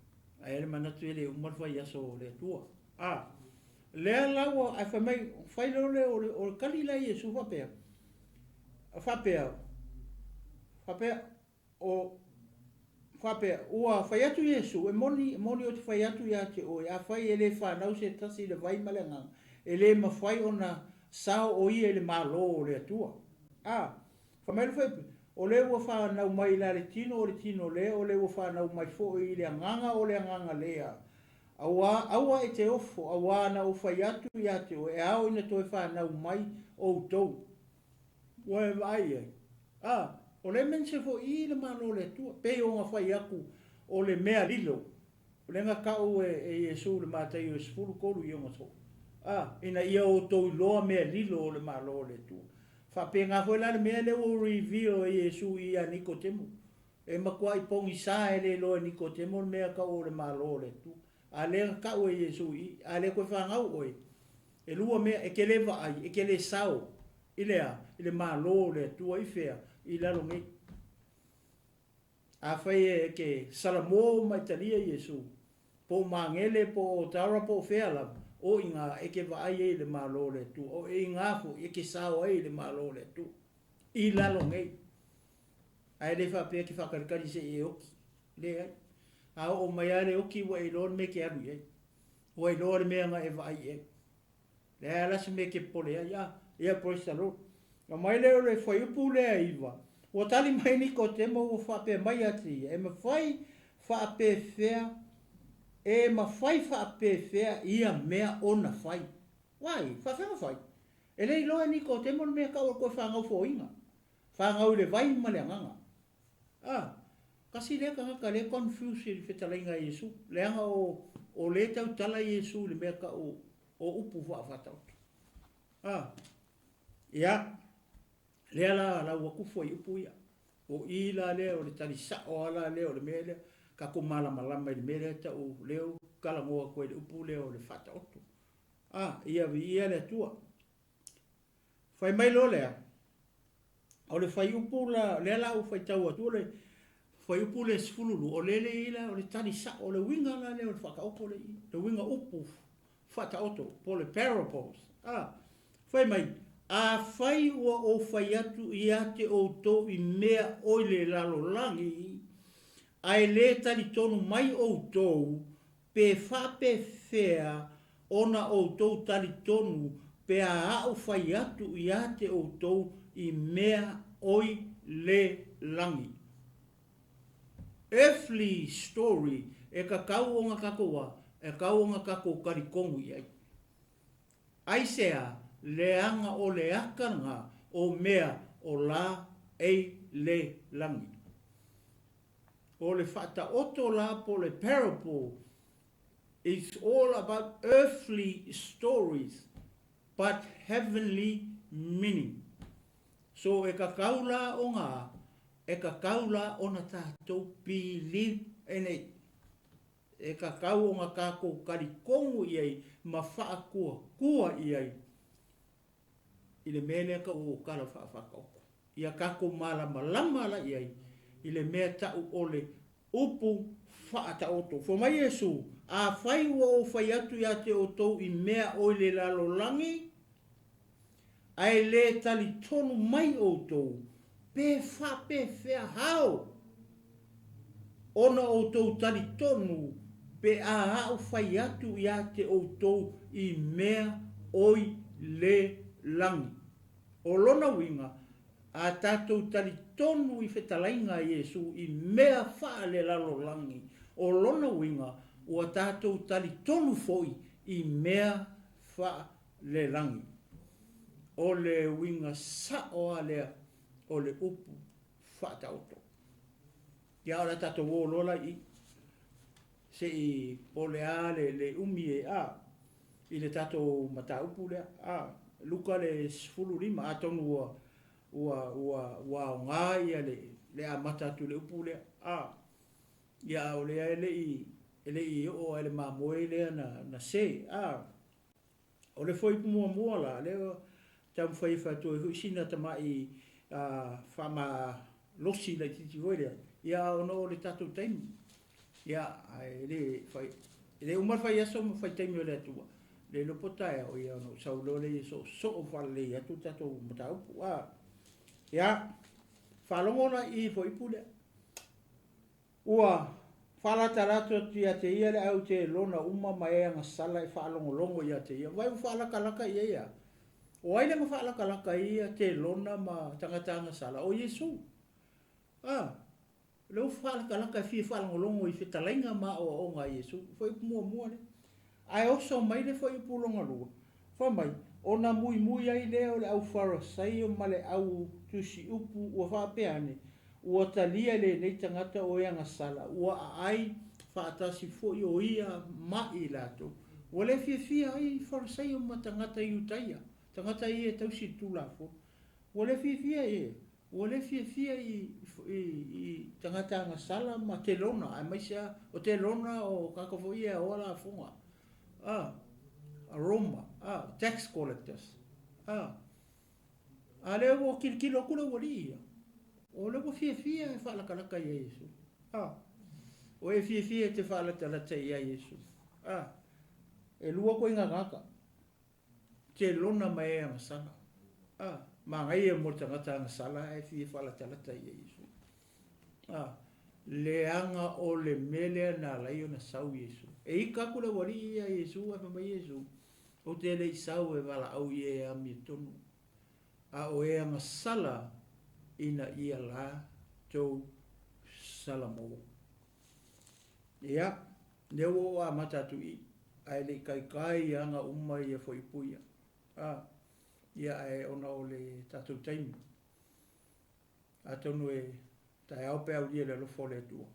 Ae i ai le manatu e le uma le faiaso o le Atua. A, lea la ua, ae fai mai, fai loa lea o le, o le tali la a Iesu faapea, faapea, faapea, o, faapea, ua fai atu Iesu, e moni, e moni ou te fai atu ia te oe, afai e le fanau se tasi i le vai ma le Agaga, e le mafai ona sao o ia i le Malo o le Atua. A, fai mai le Fuaiupu, O le ua fanau mai la le tino o le tino lea, o le ua fanau mai foi i le Agaga o le Agaga lea. Aua, aua e te ofo, auā na ou fai atu ia te oe, e ao ina toe fanau mai outou. Ua e vaai i ai? A, o le mense foi i le Malo o le Atua, pei ona fai atu o le mea lilo, o lea na tau e, e Iesu i le Mataio e 13 i ona soo, a, ina ia outou iloa mea lilo o le Malo o le Atua. Faapena foi la le mea lea ua reveal e Iesu i ia Nikodemo. E matuai pogisa e le iloa e Nikodemo le mea tau o le Malo o le Atua. A lea na tau e Iesu i i, a le toe fanau oe, e lua mea, e te le vaai, e te le sao i le a? I le Malo o le Atua i fea? I lalo nei. Afai e te salamo ma e talia Iesu, po o Magele, po o Otara, po o fea lava, o iga e te vaai ai i le Malo o le Atua, o iga foi e te sao ai i le Malo o le Atua, i lalo nei. Ae le faapea e te faatalitali se i e oki. Leai. A oo mai lava le oki ua e iloa le mea e te alu i ai. Ua iloa le mea na e vaai i ai. Leai lava la se mea e te popole ai. A, ia praise the Lord. Aumai lea o le fuaiupu lea e 9, Ua tali mai Nikodemo ua faapea mai ia te ia, E mafai faapefea, e mafai faapefea ia mea ona fai? Why? Faafefea ona fai? E le iloa e Nikodemo le mea tau o le toe fanau foiga. Fanau i le vai ma le agaga. A, kasi lea tagata lea confuse i le fetalaiga a Iesu, leaga o, o lea tautala Iesu i le mea tau o upu faafaataoto. A, ia, lea la lau atu fuaiupu ia. O i la lea o le tali sa'o a la lea o le mea lea, tatou malamalama i le mea lea tau lea ou talanoa atu ai i le upu lea o le faataoto. A, ia viia le Atua. Fai mai loa lea, o le fuaiupu la, lea la ua faitau atu, o le fuaiupu lea 12, o lea le i ai la, o le tali sa'o, o le uiga la lea o le faataoto lea i i, le uiga upu faataoto, po o le parables. A, fai mai, Afai ua ou fai atu ia te outou i mea oi le lalolagi, ae le talitonu mai outou, pe faapefea ona outou talitonu pe a a'u fai atu ia te outou i mea oi le lagi. Earthly story e tatau ona tatou a? E tatau ona tatou talitonu i ai. Aisea leaga o le aka na o mea o la ei le lagi. O le faataoto la po o le parable is all about earthly stories but heavenly meaning. So e kakau la ona a? E kakau la ona tatou believe in it. E kakau ona tatou talitonu i ai ma faakuakua i ai i le mea lea tau o tala faafaataoto. Ia tatou malamalama la i ai i le mea tau o le upu faataoto. Fai mai Iesu, Afai ua ou fai atu ia te outou i mea oi le lalolagi, ae le talitonu mai outou, pe faapefea how ona outou talitonu pe a a'u fai atu ia te outou i mea oi le lagi. O lona uiga, a tatou talitonu i fetalaiga a Iesu i mea faalelalolagi, o lona uiga, ua tatou talitonu foi i mea faalelagi. O le uiga sa'o a lea o le upu faataoto. Ia, o le a tatou o loa la i i. Se i po o le a le le umi e a i le tatou mataupu lea, a Luka le 15, atonu ua ua ua ua aoga ia le le amata atu i le upu lea, a ia a o lea e le i e le i oo lava i le mamoe lea na na se, a O le fuaiupu muamua la, lea ua taumafai e fai atu ai foi sina tamai faamalosi laitiiti foi lea, ia a ona o le tatou taimi. Ia, ae le fai, e le uma le faiaso ma fai taimi o le Atua, le iloa po o taeao, ia ona ou sau loa lea e soosoo faalelei atu le tatou mataupu. A, ia, faalogo la i i le fuaiupu lea. Ua faalatalata atu ia te ia le au telona uma ma e agasala e faalogologo ia te ia. Vaai ua faalatalata i ai e a? O ai lea na faalatalata ai ia telona ma tagata agasala? O Iesu. A, o lea ua faalatalata e fia faalogologo i fetalaiga ma aoaoga a Iesu. Fuaiupu muamua lea. Ae oso mai le fuaiupu lona lua, fai mai, Ona muimui ai lea o le au Farasaio ma le au tusiupu ua faapea ane, Ua talia e lenei tagata o e agasala, ua aai faatasi foi o ia ma i latou. Ua le fiafia ai Farasaio ma tagata Iutaia, tagata ia e tausi i le Tulafono. Ua le fiafia i, ua le fiafia i, i, i tagata agasala ma telona, aemaise lava o telona o tagata foi ia e aoa lafoga, a, Roma, a, tax collectors, a. A lea ua tilotilo atu le aualii ia, o lea ua fiafia e faalatalata ia Iesu. A, o e fiafia e te faalatalata ia Iesu. A, e lua ituaiga tagata, te lona ma e agasala. A, manaia mo le tagata agasala ae fia faalatalata ia Iesu. A, leaga o le mea lea na ala ai ona sau Iesu. E ika atu le aualii ia Iesu ae fai mai Iesu, Ou te le i sau e valaau i e amiotonu, a o e agasala ina ia latou salamo. Ia, lea ua ou amata atu i i, ae le i taitai i aga uma ia fuaiupu ia. A, ia ae ona o le tatou taimi, atonu e taeao pe aulia i le alofa o le Atua.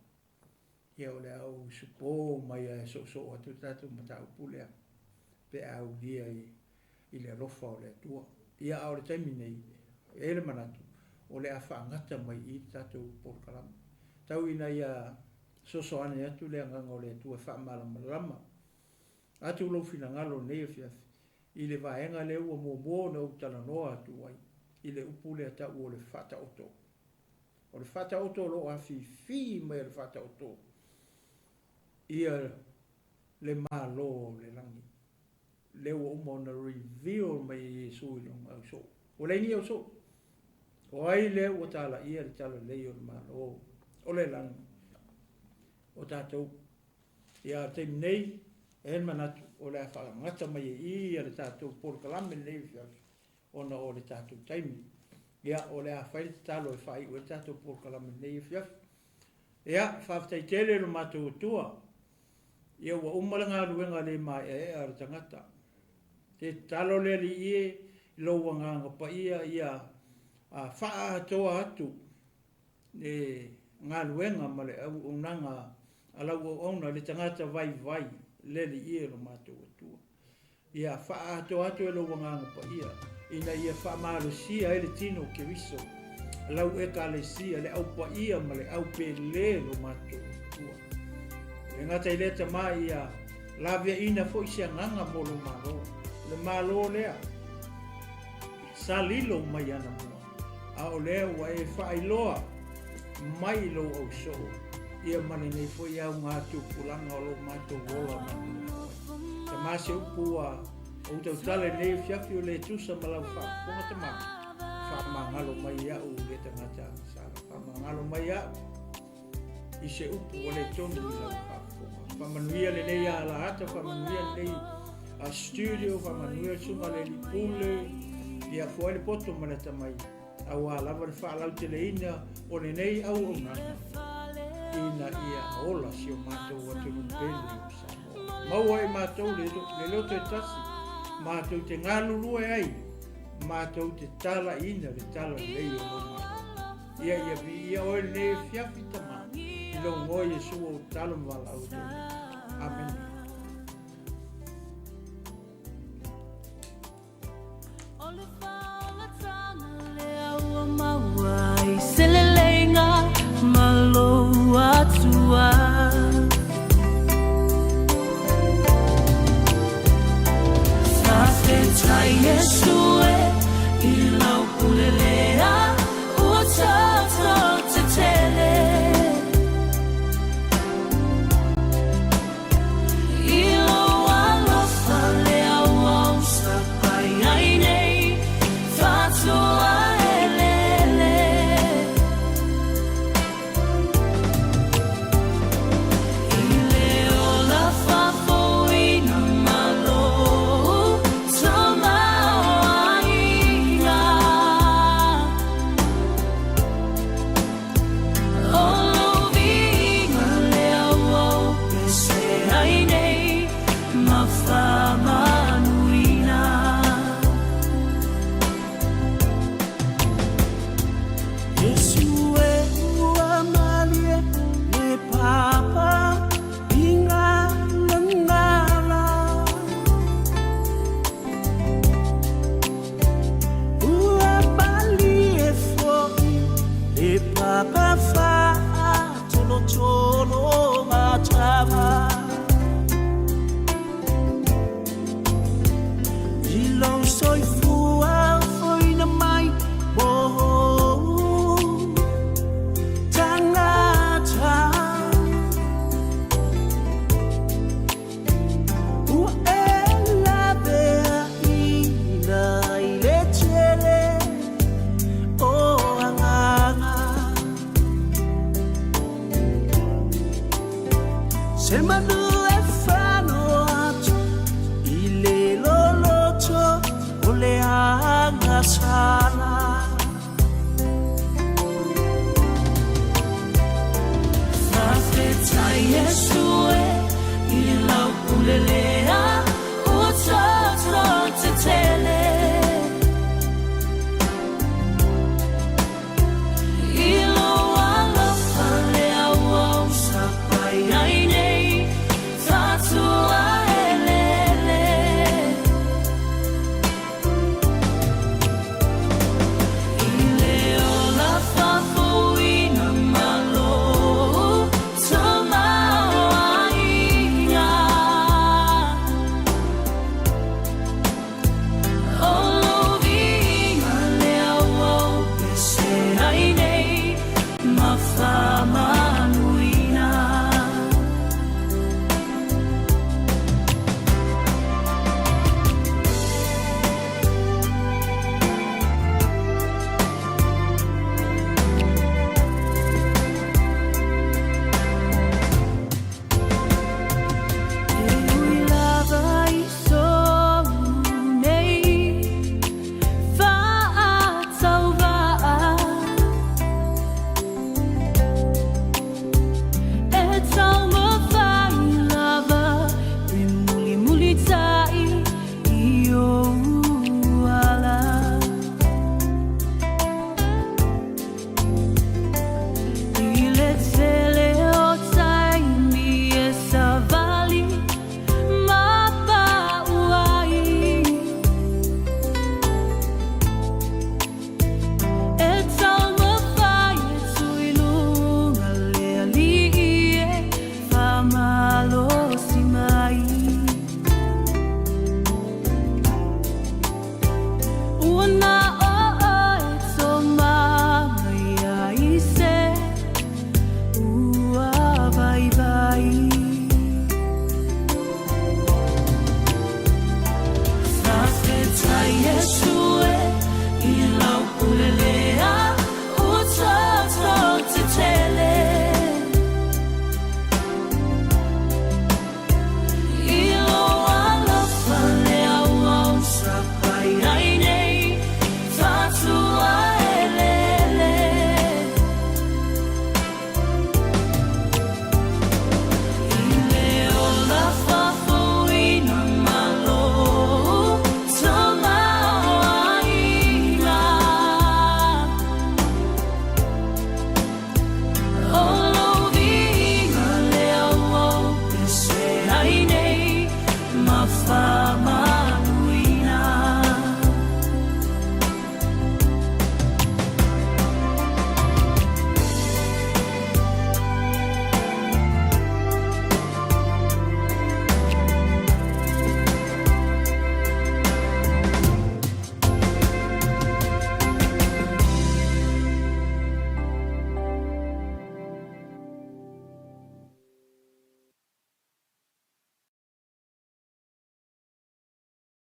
Ia o le a ou usupo mai a e soosoo atu le tatou mataupu lea pe a aulia i, i le alofa o le Atua. Ia a o le taimi nei, e i ai le manatu, o le a faagata mai i le tatou polokalame. Tau ina ia sosoane atu le agaga o le Atua e faamalamalama atu lou finagalo i lenei afiafi i le vaega lea ua muamua ona ou talanoa atu ai i le upu lea tau o le faataoto. O le faataoto o lo o afifi mai e le faataoto ia le Malo o le lagi, lea ua uma ona reveal mai e Iesu i lona ausoo. Ua leai ni ausoo. O ai lea ua talaia le talalelei o le Malo o le lagi? O tatou. Ia, a le taimi nei, e i ai le manatu o le a faagata mai e i ia le tatou polokalame lenei afiafi ona o le tatou taimi. Ia, o le a fai le tatalo e faaiu ai le tatou polokalame i lenei afiafi. Ia, faafetai tele i lo matou Atua. Ia, ua uma le galuega le maeaea a le tagata. Te tatalo le Alii e i lou Agaga Paia ia faaatoa atu le galuega ma le auaunaga a lau auauna, le tagata vaivai, le Alii e lo matou Atua. Ia faaatoa atu e lou Agaga Paia, ina ia faamalosia ai le tino o Keriso, lau Ekalesia, le au paia ma le au pele lo matou Atua. E le gata i lea Tama, ia laveaiina foi se agaga mo lou Malo, le Malo lea sa lilo mai anamua, a o lea ua e faailoa mai i lou ausoo, ia ma lenei foi auga tupulaga o lo matou ola manuia ai. Tama se upu ua ou tautala i lenei afiafi o le tusa ma lau faafofoga Tama, faamagalo mai iaʻu le tagata agasala, faamagalo mai iaʻu i se upu ua le tonu i lau faafofoga. Faamanuia lenei alahata, faamanuia lenei studio, faamanuia le susuga le alii pule, ia foai le poto ma le atamai, aua lava le faalauteleina o lenei auaunaga ina ia ola si o matou atunuu pele o Samoa. Maua e matou le, le loto e tasi, matou te galulue ai, matou te talaiina le talalelei o lou Malo. Ia, ia viia oe lenei afiafi, Tama, i lou igoa Iesu o tatalo ma valaau atu ai nei. Amene. O le faolataga lea ua maua i se.